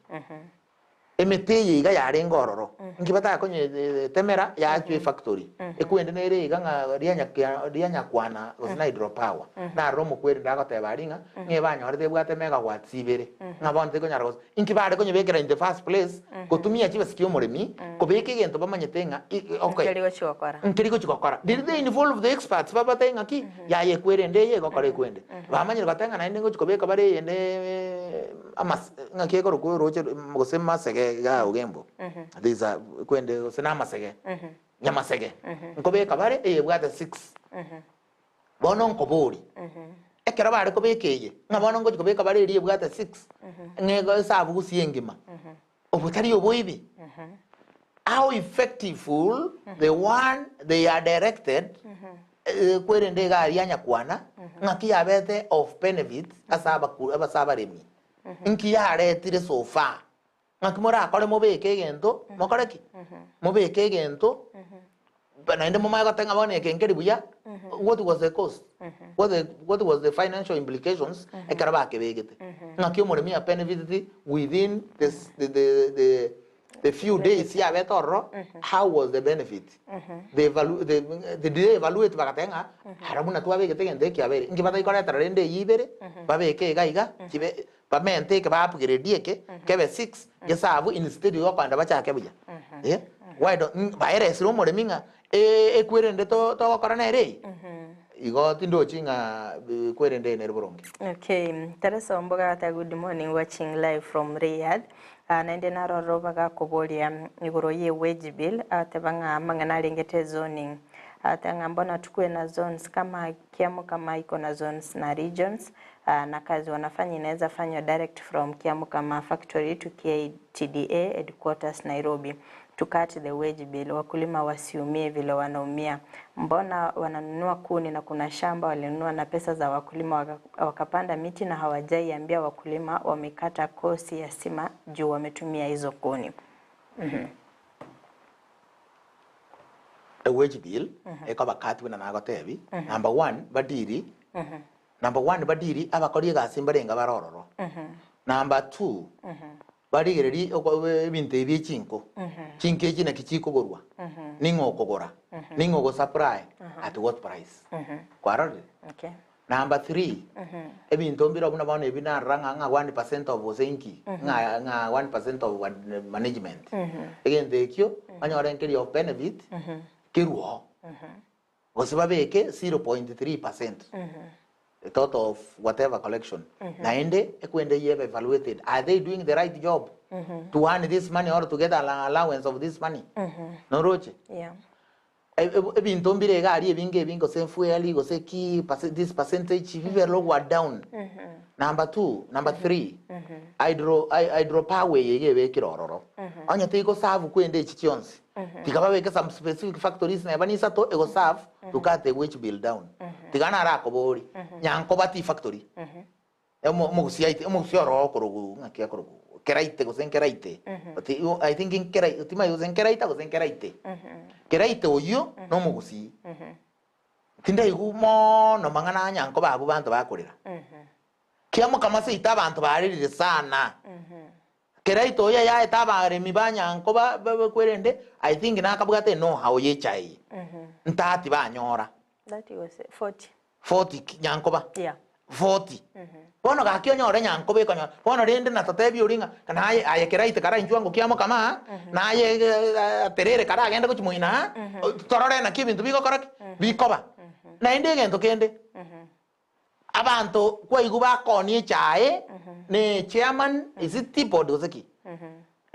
Emete eye iga yarenge ororo, nki batakonyetemera yachwa efactory. Ekwende nere iga ng'a rianya rianyakwana gose na hydropower. Naroro omokweri ndagoteba aria ng'a, ng'a ebanyorete ebwate megawatts ibere, ng'a bono tekonyara gose. Inki bare konyebekera in the first place gotumia chibesa chia omoremi kobeka egento bamanyete ng'a okay Nkeri gochi gokora. nkeri gochi gokora. Did they involve the experts babatebie ng'a ki yaya ekwerende eye egokora ekwende. Bamanyire goteba ng'a naende ngochi kobeka bare eyende amas ng'aki ekorokwa oroche gose masege igaa ogembo. There is a ekwende gose na amasege nyamasege nkobeka bare eyebwate six. Bono nkoborie, ekero bare kobeka eye, ng'a bono ngochia kobeka bare eria ebwate six, ng'a ego esabu gusii engima, obo tari oboibi? How effectiveful the one they are directed kwerende iga aria nyakwana ng'aki yabete of benefit ase abaku ase abaremi nki yaretire so far ng'aki morakore mobeke egento mokore ki? Mobeke egento naende momanye goteba ng'a bono eke nkeri buya what was the cost? What the what was the financial implications ekero bakebegete? Ng'aki omoremi a benefiteti within this the the the the few days yabete ororo how was the benefit the evalu the did they evaluate bagateba ng'a aro buna twabegete egento eke kiabeire inki batari rende eyio ibere babeke iga iga chibe bamente eke ba upgrade eke kebe 6 gesabu instead yo okogenda bachake buya eh why don't baeresire omoremi ng'a ekwerende to togokora nere eye igo tindochi ng'a ekwerende eye nere boronge. Okay, Teresa Omboga ata good morning watching live from Riyadh. Ah, naende naroro bagakoboria igoro ye wage bill ateba ng'a amang'ana arengete zoning ateba ng'a mbona tukue na zones kama Kiamukama iko na zones na regions ah, na kazi wanafanya inaweza fanywa direct from Kiamukama factory to KTDA headquarters Nairobi to cut the wage bill wakulima wasiumie vile wanaumia mbona wananunua kuni na kuna shamba walinunua na pesa za wakulima waka, wakapanda miti na hawajai ambia wakulima wamekata kosi ya stima juu wametumia hizo kuni. Ewage bill ekoba cut buna nagotebi number one badiri number one badiri abakori egasi mbarenge bare ororo number two barigereria oko ebinto ebi echinko chinko echi naki chikogorwa ning'o okogora ning'o ogosupply at what price kwarorire Okay. Number 3, ebinto mbire buna bono ebi narora ng'a ng'a 1% of gose inki, ng'a ng'a 1% of management. Egento ekio, onyore nkeri of benefit, kerwe oo. Gose babeke 0.3%, the total of whatever collection. Naende, ekwende eyio ebe evaluated, are they doing the right job to earn this money or to get an allowance of this money? Noroche? Yeah. Ebinto mbire iga aria ebinge ebinge gose fuel gose ki this percentage bibe lower down. Number 2, number 3, hydro hydro power eye iga ebekire ororo. Onye teigo serve kwende echi chionsi, tiga babeke some specific factories neba na isato ego serve to cut the wage bill down. Tiga narakoborie, Nyankoba tea factory, Omogusia aite, omogusia oro okorogu ng'aki akorogu, keraite gose nkeraite, oti I think nkeraite, timanyeti gose nkeraita gose nkeraite. Keraite oyio na omogusii. Tindaigwa mono mang'ana a nyankoba abwo banto bakorera. Kiamokama seito abanto barerire sana. Keraite oyo yaete abaremi ba nyankoba kwerende I think nakabwate know how ye echae eye. Ntati banyora. 30 gose 40. 40 nyankoba Yeah. 40 bono gaki onyore nyankoba ekonyora bono rende natotebia oria ng'a naye aye keraite kara inchuo ango kiamokama aa naye aterere kara agende gochia moino aa torore naki ebinto bigokora ki bikoba naende egento kende abanto kwaigwa bakonia echae ne chairman is it tea board gose ki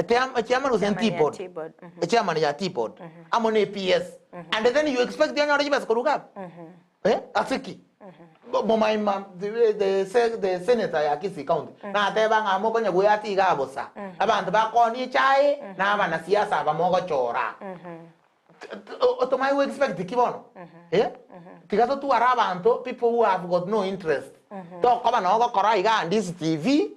Chairman gose Chairman tea ya board tea board, mhm. chairman ya tea board amo ne PS and then you expect onyore chibesa korwa iga abwo eh ase ki momaima the the se the senator ya Kisii county nateba ng'a mokonya goeata iga bosa abanto bakonia echae na abanasiasa aba mogochora Otomanye go expect ki bono? Eh? Tiga totware abanto people who have got no interest. Tokoba noo gokora iga Handisi TV,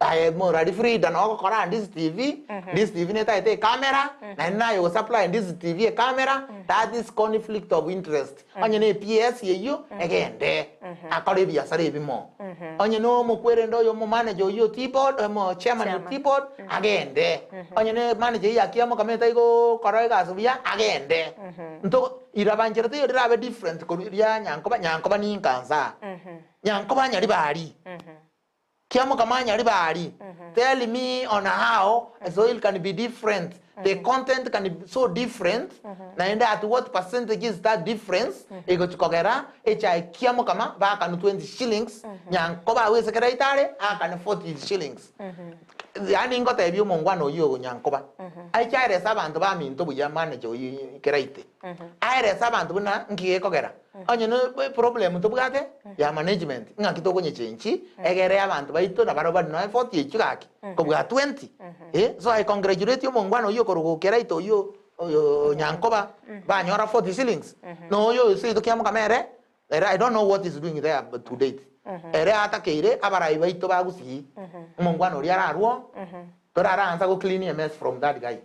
aye morari Frida noo ogokora Handisi TV, Handisi TV netagete ecamera, naende naye ogosupply Handisi TV ecamera, that is conflict of interest. Onye ne PS eyio, egende akore ebiasara ebimo. Onye na omokwerende oyo omomanager oyio o tea board, omo chairman o tea board, agende. Onye ne manager eyio ya Kiamokama etari gokora egasi buya, agende. Nto iraba nchera teiyo rirabe different korwa ria Nyankoba, Nyankoba ninka nsa. Nyankoba Nyaribari. Kiamokama Nyaribari. Tell me on how a soil can be different, the content can be so different, naende at what percentage is that difference egochi kogera echae Kiamokama baakanu 20 shillings, Nyankoba agwo ase kera itare aakane 40 shillings. Yaani ngotebia omongwana oyio o Nyankoba, aiche aerese abanto baminto buya manager oyio keraite, aerese abanto buna nki gekogera. Onye ne eproblem tobwate ya management, ng'aki tokonyechenchi egere abanto baito nabarabwo bari nonya 40 echio gaki kobua 20. Eh, so I congratulate omongwana oyio okorwa Keraito oyio oyo Nyankoba banyora 40 shillings. Na oyo oyo seito Kiamokama ere, ere I don't know what is doing there to date. Ere atakeire abarai baito ba Gusii, omongwana oria ararwo, Toraransa go clean a mess from that guy.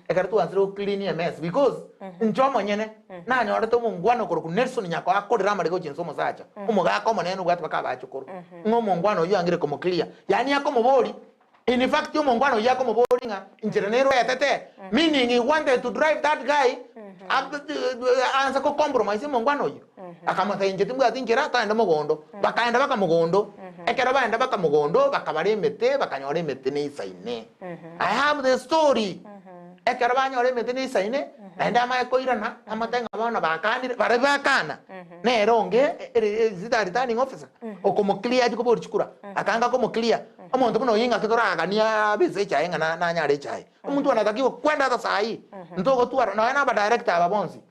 Ekero twansire go clean a mess because inche omonyene nanyorete omongwana okorokwa Nelson Nyako akorera amarega gochia inse omosacha, omogaka omonene obwate baka abachokoro. Ng'a omongwana oyio angire komo clear. Yaani akomobori, in fact omongwana oyio akomobori ng'a inchera nere oetete, meaning he wanted to drive that guy anse ko compromise omongwana oyio. Akamotebia inche timbwati inchera, togende mogondo. Bakaenda baka mogondo, ekero baenda baka mogondo, bakabara emete, bakanyora emete neisaine. I have the story. Ekero banyora emete neisaine, naende amaye koirana, amotebie ng'a bono bakanire, baria bakana, nere onge ere is it a returning officer? Okomo clear achia koboria chikura, akanga komo clear. Omonto buna oyio ng'aki toraganie abe ase echae ng'a nanyare echae. Omonto anatakiwa kwenda ata saii, ntogotwara nonya na abadirector aba bonsi.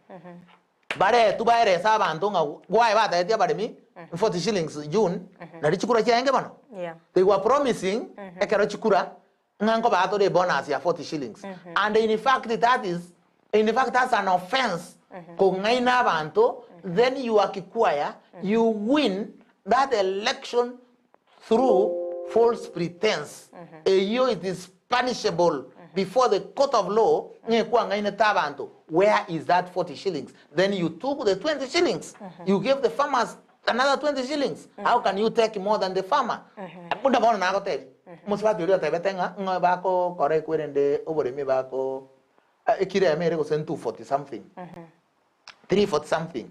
Baretwe baerese abanto ng'a gwaye bataeti abaremi 40 shillings June nari chikura chiaenge bono. Yeah. They were promising ekero chikura ng'a nkobaa tore ebonus ya 40 shillings. And in fact that is in fact that's an offense kong'aina abanto then you acquire you win that election through false pretence, eyio it is punishable before the court of law ng'a ekwang'ainete abanto, where is that 40 shillings? Then you took the 20 shillings, you gave the farmers another 20 shillings, how can you take more than the farmer? Buna bono nagotebia, omosubati oria otebete ng'a ng'a bakokora ekwerende oboremi bako ekiro eme ere gose 240 something, 340 something,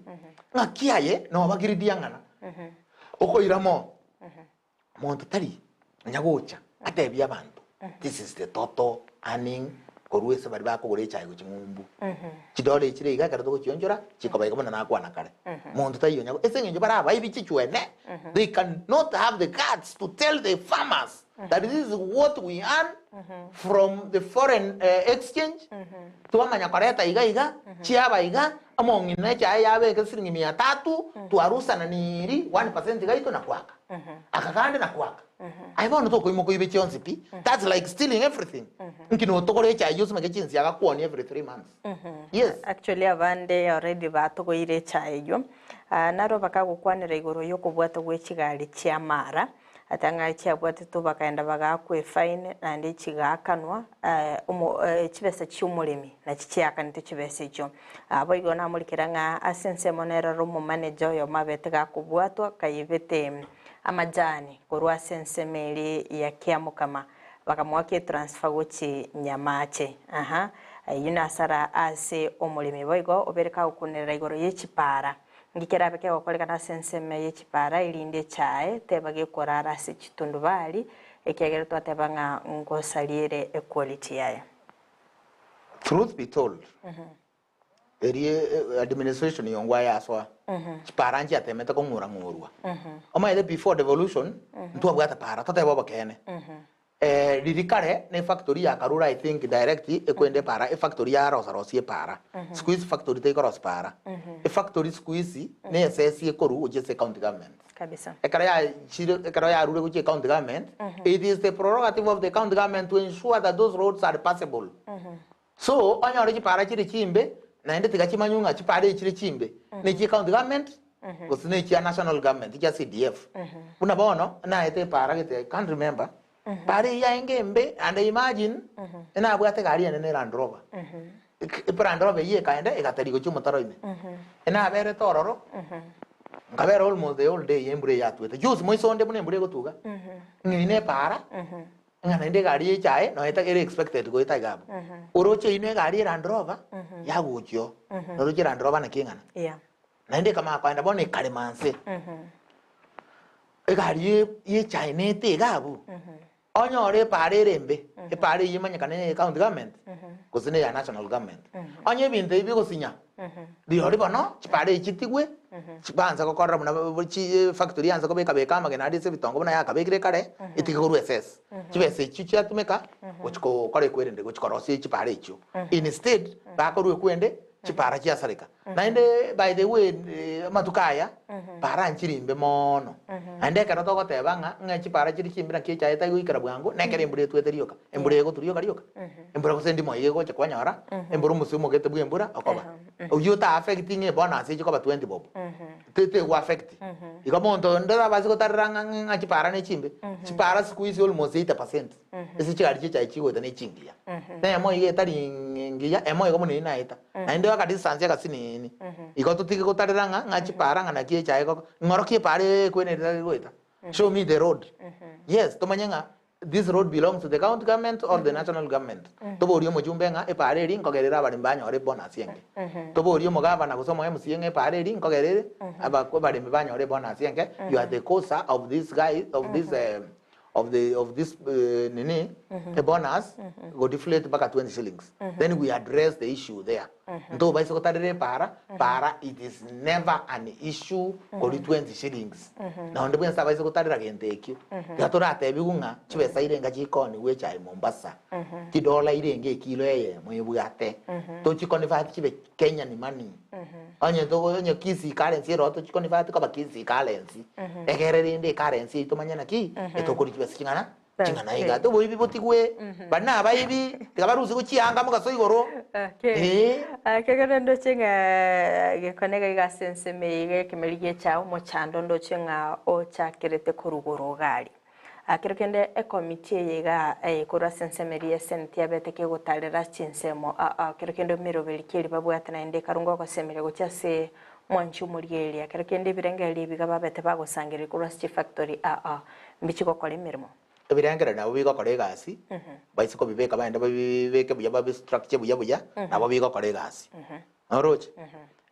ng'aki aye nobagiridia ng'ana okoira mo monto tari onya gocha atebie abanto this is the total earning korwa ase baria bakogora echae gochia ng'umbu chidora echire iga ekero togochionchora chikoba iga buna nakwana kare monto taiyo onya ase eng'encho bare abaibi chichwene they cannot have the guts to tell the farmers that this is what we earn from the foreign exchange twamanya koreta iga iga chiaba iga omong'ina echae yabeke siringi mia tatu twarusananiri 1% gaito na kwaka aka kande na kwaka aye bono tokoimoka oibe chionsi pi that's like stealing everything nki notogore echae eyio osimeke chinsiaga kwonia every 3 months yes. Actually abande already batogoire echae eyio naro bakagokwanera igoro yokobwata gwe chigari chiamara. Ata ng'a chiabwatetwe bakaenda bagaakwa efaini, naende chigaakanwa chibesa chi'omoremi, nachi chiaakanetwe chibesa echio. Boigo namorikera ng'a ase ensemo nere ore omomaneja oyomo abete gakobwatwa kayebete amajani korwa ase ensemo eria ya Kiamokama, bakamoaka etransfer gochia Nyamache. Aha, eyio nasara ase omoremi. Boigo obere kagokunerera igoro ye chipara. Nki kerabe kegokorekana ase ensemo ye chipara, erinde echae teba gekorara ase chitundubari, ekiagera twateba ng'a ngosaria ere equality yaye. Truth be told, eria administration yongwa yasoa, chipara nchiatemete kong'ura ng'urwa. Omanyete before devolution, ntwabwate para, totebe obokeene. Riria kare ne factory ya Karura I think direct ekwenda epara efactory yarosa rosia epara siku hizi factory teikorosia para efactory siku hizi ne esesi ekorwa gochia ase county government Kabisa. ekero yachire ekero yarure gochia county government it is the prerogative of the county government to ensure that those roads are passable So, onyore chipara chire chimbe, naende tiga chimanywe ng'a chipara echi chire chimbe nechie county government gose nechia national government chia CDF. Buna bono naete epara gete I can't remember, para eyio yaenge embe and imagine enabwate egari ende ne Land Rover. Land Rover eyio ekaenda egatari gochia omotaro ime. Enaberete ororo, nkabera almost the whole day embura eyio yatwete. Juzi moiso onde buna embura egotuga, ng'ina epara. Ng'a naende egari y'echae nonya ere expected goeta iga abwo. Oroche eyio na egari ye Land Rover yagochia oo. Noroche Land Rover naki eng'ana. Yeah. Naende ekamanya koenda bono ekarema nse. Egari ye y'echae nete iga abwo, onyore epara ere embe, epara eyio emanyekane ne eye county government, gose ne eya national government. Onye ebinto ebi bigosinya, Rirorio bono chipara echi chitigwe, chibanse gokorera buna chifactory yanse kobeka beka amagena aria ase ebitongo buna yakabekire kare, etige korwa esese. Chibesa echio chiatumeka gochi gokora ekwerende gochi korosia chipara echio. Instead, bakorwa ekwende, chipara chiasareka. Naende by the way amatuko aya, para nchiri mbe moono. Naende ekero togoteba ng'a ng'a chipara chiri chimbe naki echaye etari goikera bwango, na ekero embura etwete rioka, embura egotwa rioka rioka, embura gose ndimo iga egocha kwanyora, embura omosio omogete bwa embura okoba. Oyio ota affect ng'a ebonus echi koba 20 bob, te tego affect. Igo monto onde orabase gotarera ng'a ng'a chipara ne chimbe, chipara siku hizi almost 80%. Ase chigari chi'echaye chigoeta ne chingiya, na emo iga etari engiya, emo igo buna eyio naeta, naende aka distance agasinini. Igo totige gotarera ng'a ng'a chipara ng'a naki echaye egoko, ng'orokia epara ekwenerete tari goeta. Show me the road. Yes, tomanye ng'a this road belongs to the county government or the national government. Toborie omochumbe ng'a epara eria nkogerere abaremi banyore ebonus enke. Toborie omogavana gose omo MCA ng'a epara eria nkogerere aba abaremi banyore ebonus enke, you are the causer of this guy of this of the of this nini a bonus go deflate mpaka 20 shillings then we address the issue there ntobaise gotarera epara para it is never an issue kori 20 shillings na onde bwensi abaise gotarera gento ekio tiga toratebiwu ng'a chibesa irenga chikoniwa echae Mombasa chidola irenga ekilo eyemo ebwate tochiconvert chibe Kenyan money onye togo onye Kisii currency ero tochiconvert koba Kisii currency egere rende ecurrency eyio tomanye naki etokori chibesa ching'ana ching'ana iga oboibi botigwe baria na abaibi tiga barusigwe chianga mogaso igoro Okay. eh. Ekegere ndoche ng'a gekone iga iga ase ensemo eye iga ekemeri giechao omochando ndoche ng'a ochakerete korwa igoro iga aria. Kero kende ekomiti eye iga korwa ase ensemo eria y'eseneti yabete kegotarera chinsemo kero kende emeroberi ki eria babwate naende ekarunga ogosemeria gochia ase mwanchi omorigereria. Kero kende ebirengererio ebi iga babete bagosangereria korwa ase chifactory mbichi gokora emeremo. Ebirengererio nabo bigokora egasi, baise kobibeka baende babibeke buya babi structure buya buya, nabo bigokora egasi. Noroche?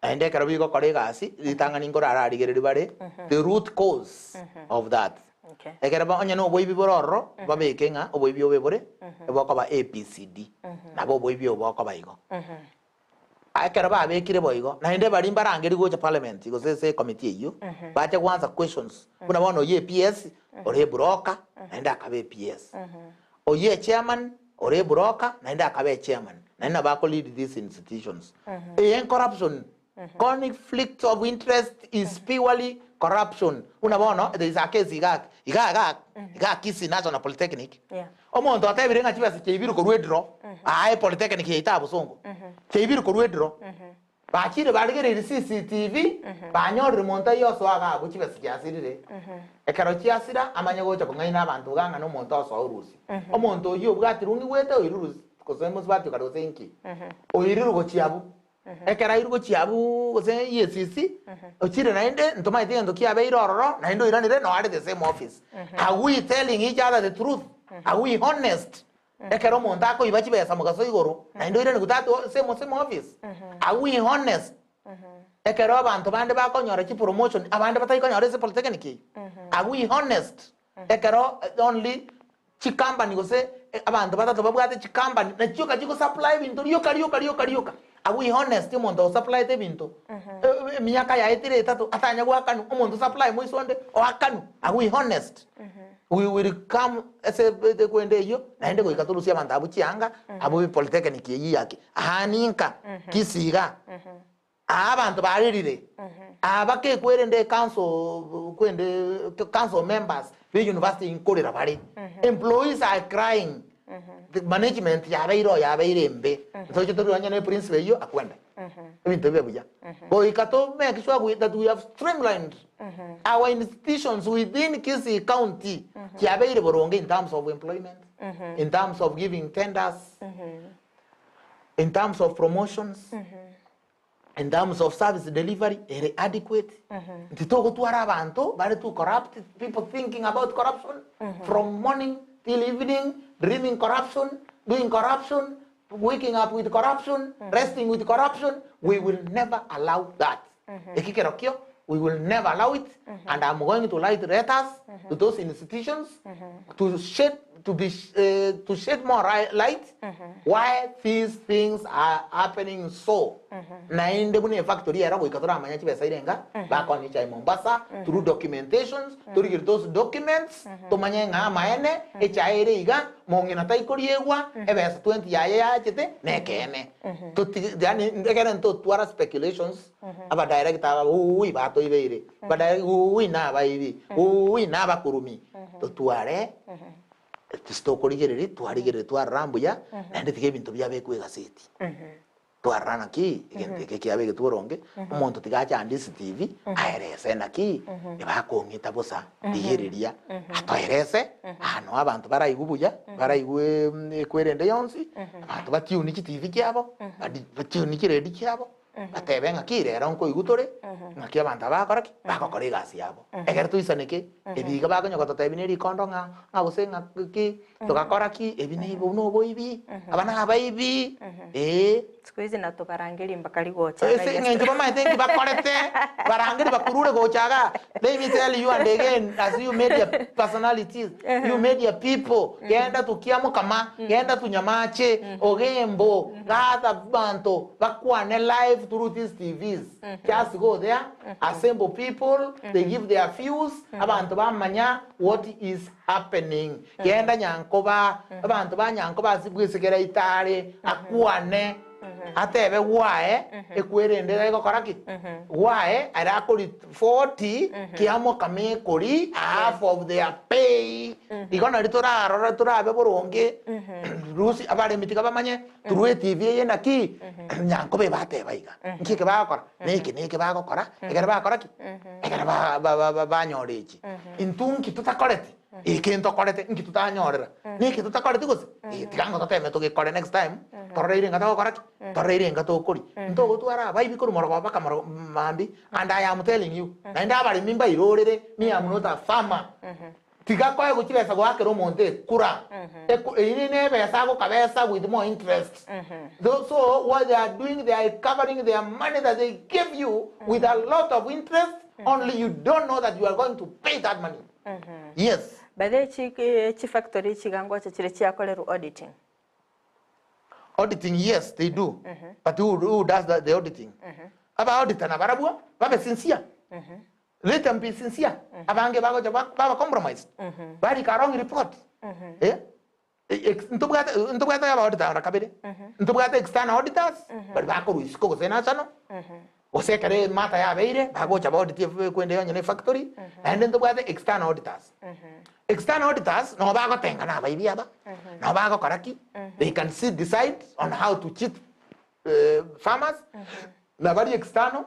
Naende ekero bigokora egasi, ritang'ani nkorararigereria bare the root cause of that. Okay. Ekero ba onye na oboibi bore ororo, babeke ng'a oboibi obe bore, ebokoba ABCD. Nabo oboibi obo bokoba igo. Ekero babekire boigo, naende baria mbarangeria gocha parliament gose ase ecommittee eyio, bache go answer questions, buna bono oyio ePS, ore ebroker, naende akaba ePS. Oyio echairman, ore ebroker, naende akaba echairman, naende nabo ako lead these institutions. Eye corruption, conflict of interest is purely corruption. Buna bono, there is a case iga iga iga iga Kisii National Polytechnic, Yeah. omonto otebire ng'a chibesa chiaibirwe korwa ediro, aa epolytechnic yaito aa Bosongo, chiaibirwe korwa ediro, Bachire barigereirie CCTV, banyorire monto oyio osoa iga abwo chibesa chiasirire. Ekero chiasira, amanye gocha kong'aina abanto iga ng'a nomonto osoa orusia. Omonto oyio obwatirwe ng'igwete oirwe rusi gose mosubati okare gose inki, oirirwe gochia abwo. Ekero airwe gochia abwo gose EACC, ochire naende ntomaeti egento kiabeire ororo, naende oiranire no are the same office. Are we telling each other the truth? Are we honest? Ekero omonto akoiba chibesa mogaso igoro, naende oirane gotatu same same office. Are we honest? Ekero abanto bande bakonyora chipromotion, abande batari konyora ase polytechnic eyio. Are we honest? Ekero only chicompany gose abanto batato babwate chicompany, na chioka chigosupply ebinto rioka rioka rioka rioka. Are we honest omonto osupplyete ebinto emiaka yaetire etato atanya goakanwa, omonto osupply moiso onde oakanwa. Are we honest? We will come ase ekwende eyio naende goika torusie abanto abwo chianga abwo be polytechnic eyio yake aa ninka Kisii igaa aa abanto barerire aa bakekwerende ecouncil kwende council members be university nkorera bare employees are crying the management yabeire oo yabeire embe ntoche tori onye ne principal eyio akwende ebinto bibe buya goika to make sure we, that we have streamlined our institutions within Kisii County chiabeire boronge in terms of employment in terms of giving tenders in terms of promotions in terms of service delivery ere adequate ntitogotwara abanto bare too corrupt people thinking about corruption from morning till evening dreaming corruption doing corruption waking up with corruption resting with corruption we will never allow that eki kerokio we will never allow it and I'm going to write letters to those institutions to shut to be to shed more light why these things are happening so. Naende buna efactory ero goika toramanya chibesa irenga bakonia echae Mombasa through documentations, torigerie those documents tomanye ng'a amaene echae ere iga mong'ina taikoriegwa ebesa 20 yaye yachete nekeene. Totige yaani ekere ntotwara speculations Abadirector aba uuwi batoibeire, abadirector uuwi nabaibi, uuwi nabakurumi, totware tokorigereria twarigereria twarora mbuya naende tiga ebinto biabekwa egaseti. Twarora naki egento eke kiabegetwe boronge, omonto tiga ache ande CCTV aerese naki ebakong'ita bosa rigereria atoerese aa noo abanto baraigwe buya baraigwe ekwerende yonsi, abanto batune chitivi chiabo, batune chiredio chiabo. Batebe ng'aki rero nkoigwa tore, ng'aki abanto aba bagokora ki? Bagokora egasi yabo. Ekero toisaneke, ebi iga bakonya gototebia ne rikondo ng'a ng'a gose ng'a ki, togakora ki, ebi nigo buna oboibi, aba nabaibi, eh. Siku hizi natobarangerie mpaka rigocha Ase iga eng'encho bamaete nki bakorete, barangerie bakurure gocha igaa. Let me tell you and again as you media personalities, you media people, genda tukia mokama, genda tunyamache, ogembo, gather banto bakwane live through these TVs. Just go there, assemble people, they give their views, abanto bamanya what is happening. Genda nyankoba, abanto ba nyankoba ase bwesekera itare, akwane. Atebe gwae ekwerende iga egokora ki? Gwae ere akori 40 kiamokama ekori half of their pay. Igo nari torarore torabe boronge rusi abaremi tiga bamanye through etv eye naki nyankoba ebateba iga. Nki eke bagokora? Neke neke bagokora ekero bakora ki? Ekero ba- ba- ba- banyora echi. Intwe nki totakoreti? Eke ntokorete, nki totanyorera? Neke totakoreti gose? Eh, tiga ngo toteme togekore next time, torore ere enga togokora ki? Torore ere enga tokori. Ntogotwara abaibi korwa morogoba mpaka morogo mambia, and I am telling you, naende abaremi mbairorere, me am not a farmer. Tiga koegwa chibesa goakera omonto ekura, eku eyio ne ebesa agokabesa with more interest. Tho so what they are doing, they are covering their money that they give you with a lot of interest, only you don't know that you are going to pay that money. Yes. By the way, chi chifactory chiga ngocha chire chiakorerwa auditing. Auditing yes they do. But who, who does the, the auditing? Aba auditor na barabwo babe sincere. Let them be sincere. Abange bagocha ba- baba compromised. Barika wrong report. Eh? Ntobwate ntobwate aba auditor ora kabere. Ntobwate external auditors bari bakorwa isiko gose national. Gose ekero emata yabeire bagocha ba audit ekwende onye ne efactory naende ntobwate external auditors. External auditors nabo bagotenga na abaibi aba, nabo bagokora ki, they can see decide on how to cheat farmers, na baria external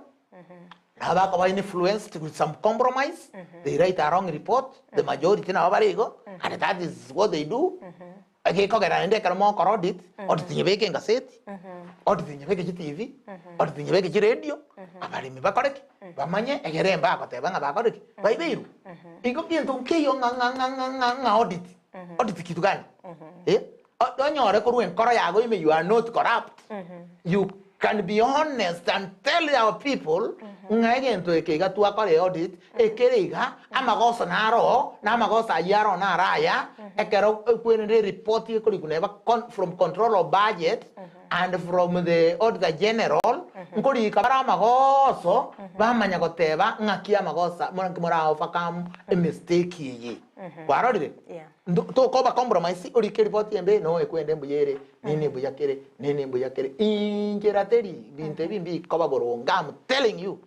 nabo bakoba influenced with some compromise, they write a wrong report, the majority nabo bare igo, and that is what they do. Egekogera naende ekero mogokora audit, audit nyebeke engaseti, audit nyebeke chitivi, audit nyebeke chiredio, abaremi bakore ki? Bamanye egere mbagoteba ng'a bakore ki? Baibeirwe. Igo gento nkeiyo ng'a ng'a ng'a ng'a ng'a ng'a audit. Audit kitu gani? Eh? Onyore korwa enkoro yago ime you are not corrupt. You can be honest and tell our people ng'a egento eke iga twakora audit ekere iga amagoso naro oo na amagoso ayio aro naro aya ekero ekwenire ereport ekorikwa neba from control of budget and from the auditor general nkorika bare amagoso bamanya goteba ng'aki amagoso naki mora overcome emistake eye kwarorire Yeah. Tokoba compromise orike ereport embe no ekwende mbuya ere Nini mbuya kere, nini mbuya kere, inchera teri binto ebi mbikoba boronge, I'm telling you.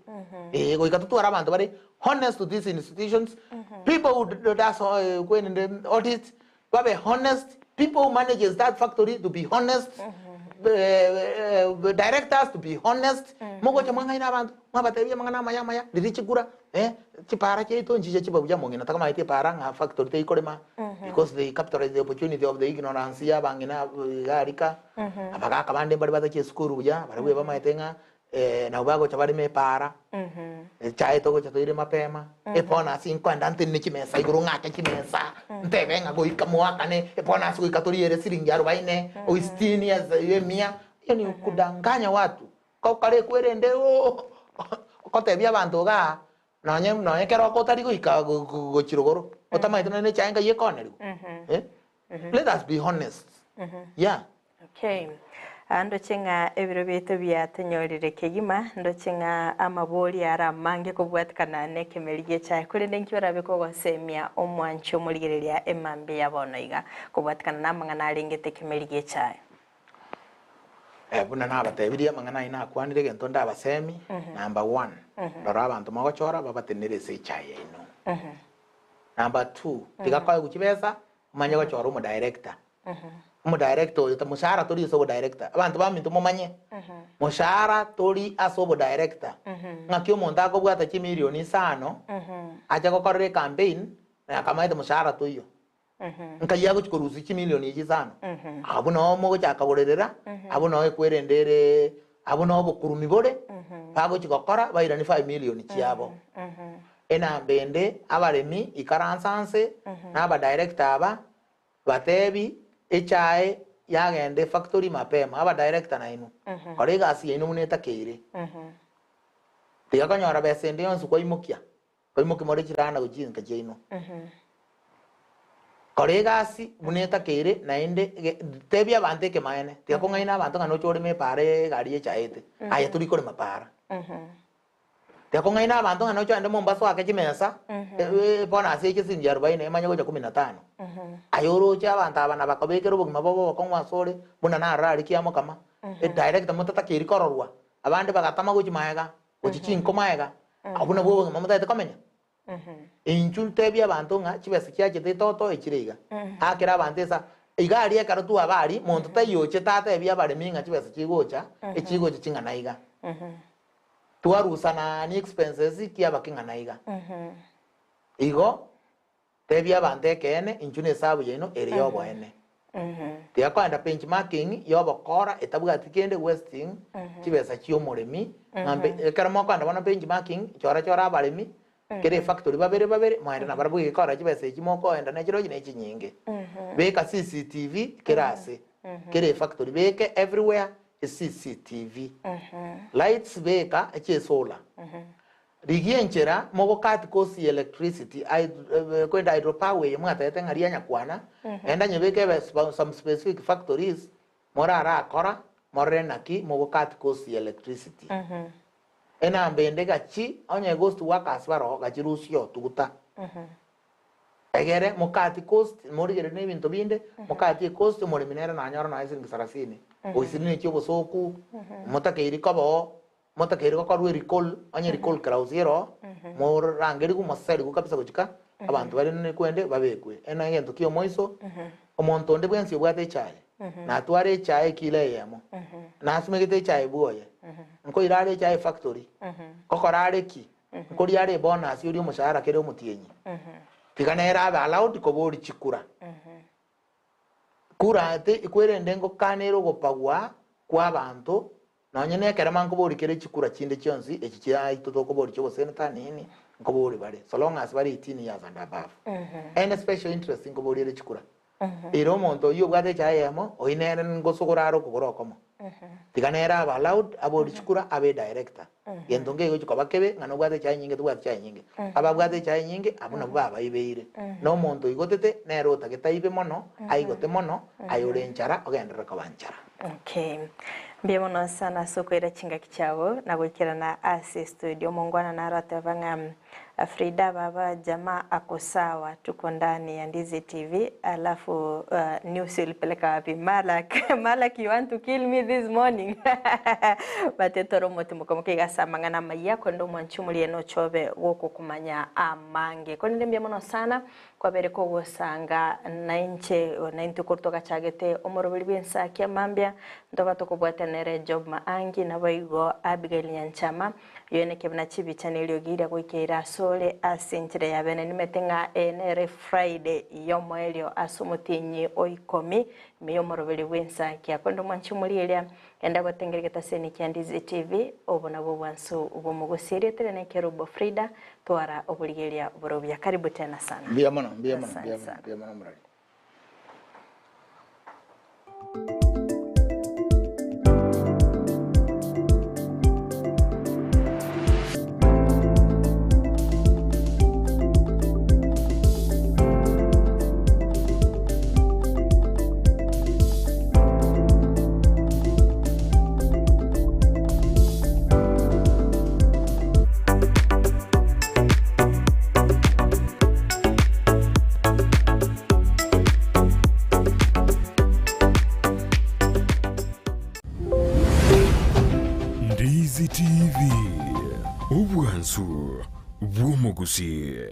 Eh, goika totware abanto bare honest to these institutions, people who does uh, kwenende audit, babe honest, people who manages that factory to be honest, eh, eh, directors to be honest, mogocha mwang'aina abanto, mwabatebia amang'ana amaya amaya, riria chikura, Eh, chipara chiaito nchiche chibe buya mong'ina takamanyeti epara ng'a factory teikorema because they capitalize the opportunity of the ignorance ya abang'ina iga rika abagaka bande mbare batachia esukuru buya barabwo ebamaete ng'a eh, nabo bagocha bareme epara echae togocha toire mapema ebonus nkoenda ntenene chimesa igoro ng'ake chimesa ntebe ng'a goika moakane ebonus goika toriere siringi arobaine o sitini ase emia hiyo ni kudanganya watu. Kore kwerende ogotebia abanto igaa, nonye nonye ekero oko otari goika gochia rogoro, otamaete nonye na echae nkai ekonerigwa eh. Let us be honest. Yeah. Okay. Aa ndoche ng'a ebiro biaito biatonyorire kegima, ndoche ng'a amabori are amange kobwatikana nekemeri gi'echaye, korende inki orabe kogosemia omwanchi omorigereria emambia ya bono iga, kobwatikana namang'ana arengete ekemeri gi'echaye? Eh, buna nabatebirie amang'ana ayio nakwanire egento ndabasemi, number one, rora abanto mogochora babatenere ase echaye yaino. Number two, tiga koegwa chibesa omanye gochora omodirector. Omodirector oyo ta moshahara tori ase obodirector. Abanto baminto momanye, moshahara tori ase obodirector. Ng'aki omonto akobwata chimilioni isano, ache gokorera ecampaign, na akamaete moshahara toiyo. Nkai agochi korusia chimilioni echi isano? Abwo noo mogochaka korerera, abwo noo ekwerende ere, abwo noo obokurumi bore, bagochi gokora bairanie 5 million chiabo. Enamba ende, abaremi ikaransa nse, na abadirector aba, batebi echae yagenda efactory mapema, abadirector nainwe, kora egasi yaino buna etakeire. Tiga konyora besa ende yonsi kwaimokia, kwaimokia more chirana gochia chinka chiaino. Kora egasi buna etakeire naende ge tebia abanto ekemaene, tiga kong'aina abanto ng'a noche oreme epaara egari echaete, aye tori korema paara. Tiga kong'aina abanto ng'a noche ogende Mombasa oake chimesa, bono ase eche siringi arubaini emanye gocha kumi na tano. Aye oroche abanto aba nabakobekera obogima bwabo obokong'u asore, buna narora aria kiamokama, edirector motatakeiri kororwa, abande bagatama gochia maega, gochia chinko maega, abwo nabwo obogima motagete komenya? Inchuo ntebie abanto ng'a chibesa chiachete etoto echire iga. Akere abanto esa iga aria ekero twaba aria, monto taiyo ochete atebie abaremi ng'a chibesa chigocha, echigocha ching'ana iga. Twarusana expenses kiaba king'ana iga. Igo, tebia abanto ekeene, inchuo na esabu yaino ere y'oboene. Tiga koenda benchmarking y'obokora etabwati kende wasting chibesa chi'omoremi, ng'a mbe ekero mokoenda bono benchmarking, chora chora abaremi, kera efactory babere babere, moende nabarabwo egekora chibesa echi mokoenda nachirobio na echinyinge. Beka CCTV kera ase, kera efactory beke everywhere eCCTV. Lights beka echiesolar. Rigia enchera mogo cut cost ye electricity, korende hydropower eye mwatebete ng'a rianyakwana, enda nyebeke ebe some specific factories morarakora morore naki mogo cut cost ye electricity. Enamba ende gachi onye ghost workers baroo gachi rusia otuguta. Egere mo cut cost morigererie na ebinto binde, mo cut ecost omoremi nere nanyore nonya siringi sarasini, oisire ne chiobosoku, motakeiri koba oo. Motakeire gokorwa erecall, onye recall clause ere oo, morangerigwe moserigwe kabisa gochika abanto bare nekwende babekwe. Eno egento kia omoiso, omonto onde bwensi obwate echae, natware echae ekilo eyemo, nasumegete echae bwoye, nkoira are echae efactory, nkokora are ki, nkoria are ebonus oria omoshahara kere omotienyi, tiga nere abe allowed koboria chikura. Kura te kwerende ngokanere ogopagwa kwa abanto, Nonye nekerema nkoboria kere chikura chinde chionsi echi chiaito tokoboria chioboseneta nini nkoboria bare so long as bare 18 years and above. Any special interest nkoboria ere chikura. Ere omonto oyio obwate echae eyemo oyio nere ngosogora are okogoro okomo. Tiga nere abe allowed aborie chikura abe edirector. Gento nkegochi koba kebe ng'a nobwate echae enyinge tobwati echae enyinge. Ababwate echae enyinge abwo nabwo babaibeire. Na omonto oigotete nere otagete aibe mono aigote mono aye ore enchara ogenderere koba nchara. Okay. Mbuya mono sana ase okoira chingaki chiago na goikerana ase estudio. Omongwana naro ateba ng'a Frida baba jamaa ako sawa tuko ndani ya Ndizi TV alafu news ulipeleka wapi Malak Malak you want to kill me this morning but etore omotimoka moke iga ase amang'ana amaya korende omwanchi omoria nochobe gokokumanya amange korende mbuya mono sana Kwabere kogosanga nainche, naintwe korwa togachagete omoroberi bw'ensaki amambia, ntoba tokobwatana nere Job Maangi, naboigo Abigail Nyanchama, yoeneke buna chibicha na eriogi riria goikeire asore ase enchera ya bene. Nimete ng'a eye nere Friday y'omoerio ase omotienyi o ikomi ime y'omoroberi bw'ensakia. Korende omwanchi omorieria, enda gotengera egetaseni kia Ndizi TV, obo nabwo obwansu bw'omogusi. Erieta riane Kerubo Frida, Twara oborigeria bore obuya. Karibu tena sana. Mbuya mono, mbuya mono, Asante mbuya mono, sana. mbuya mono morari. Ndizi TV, obwansu bw'omogusii.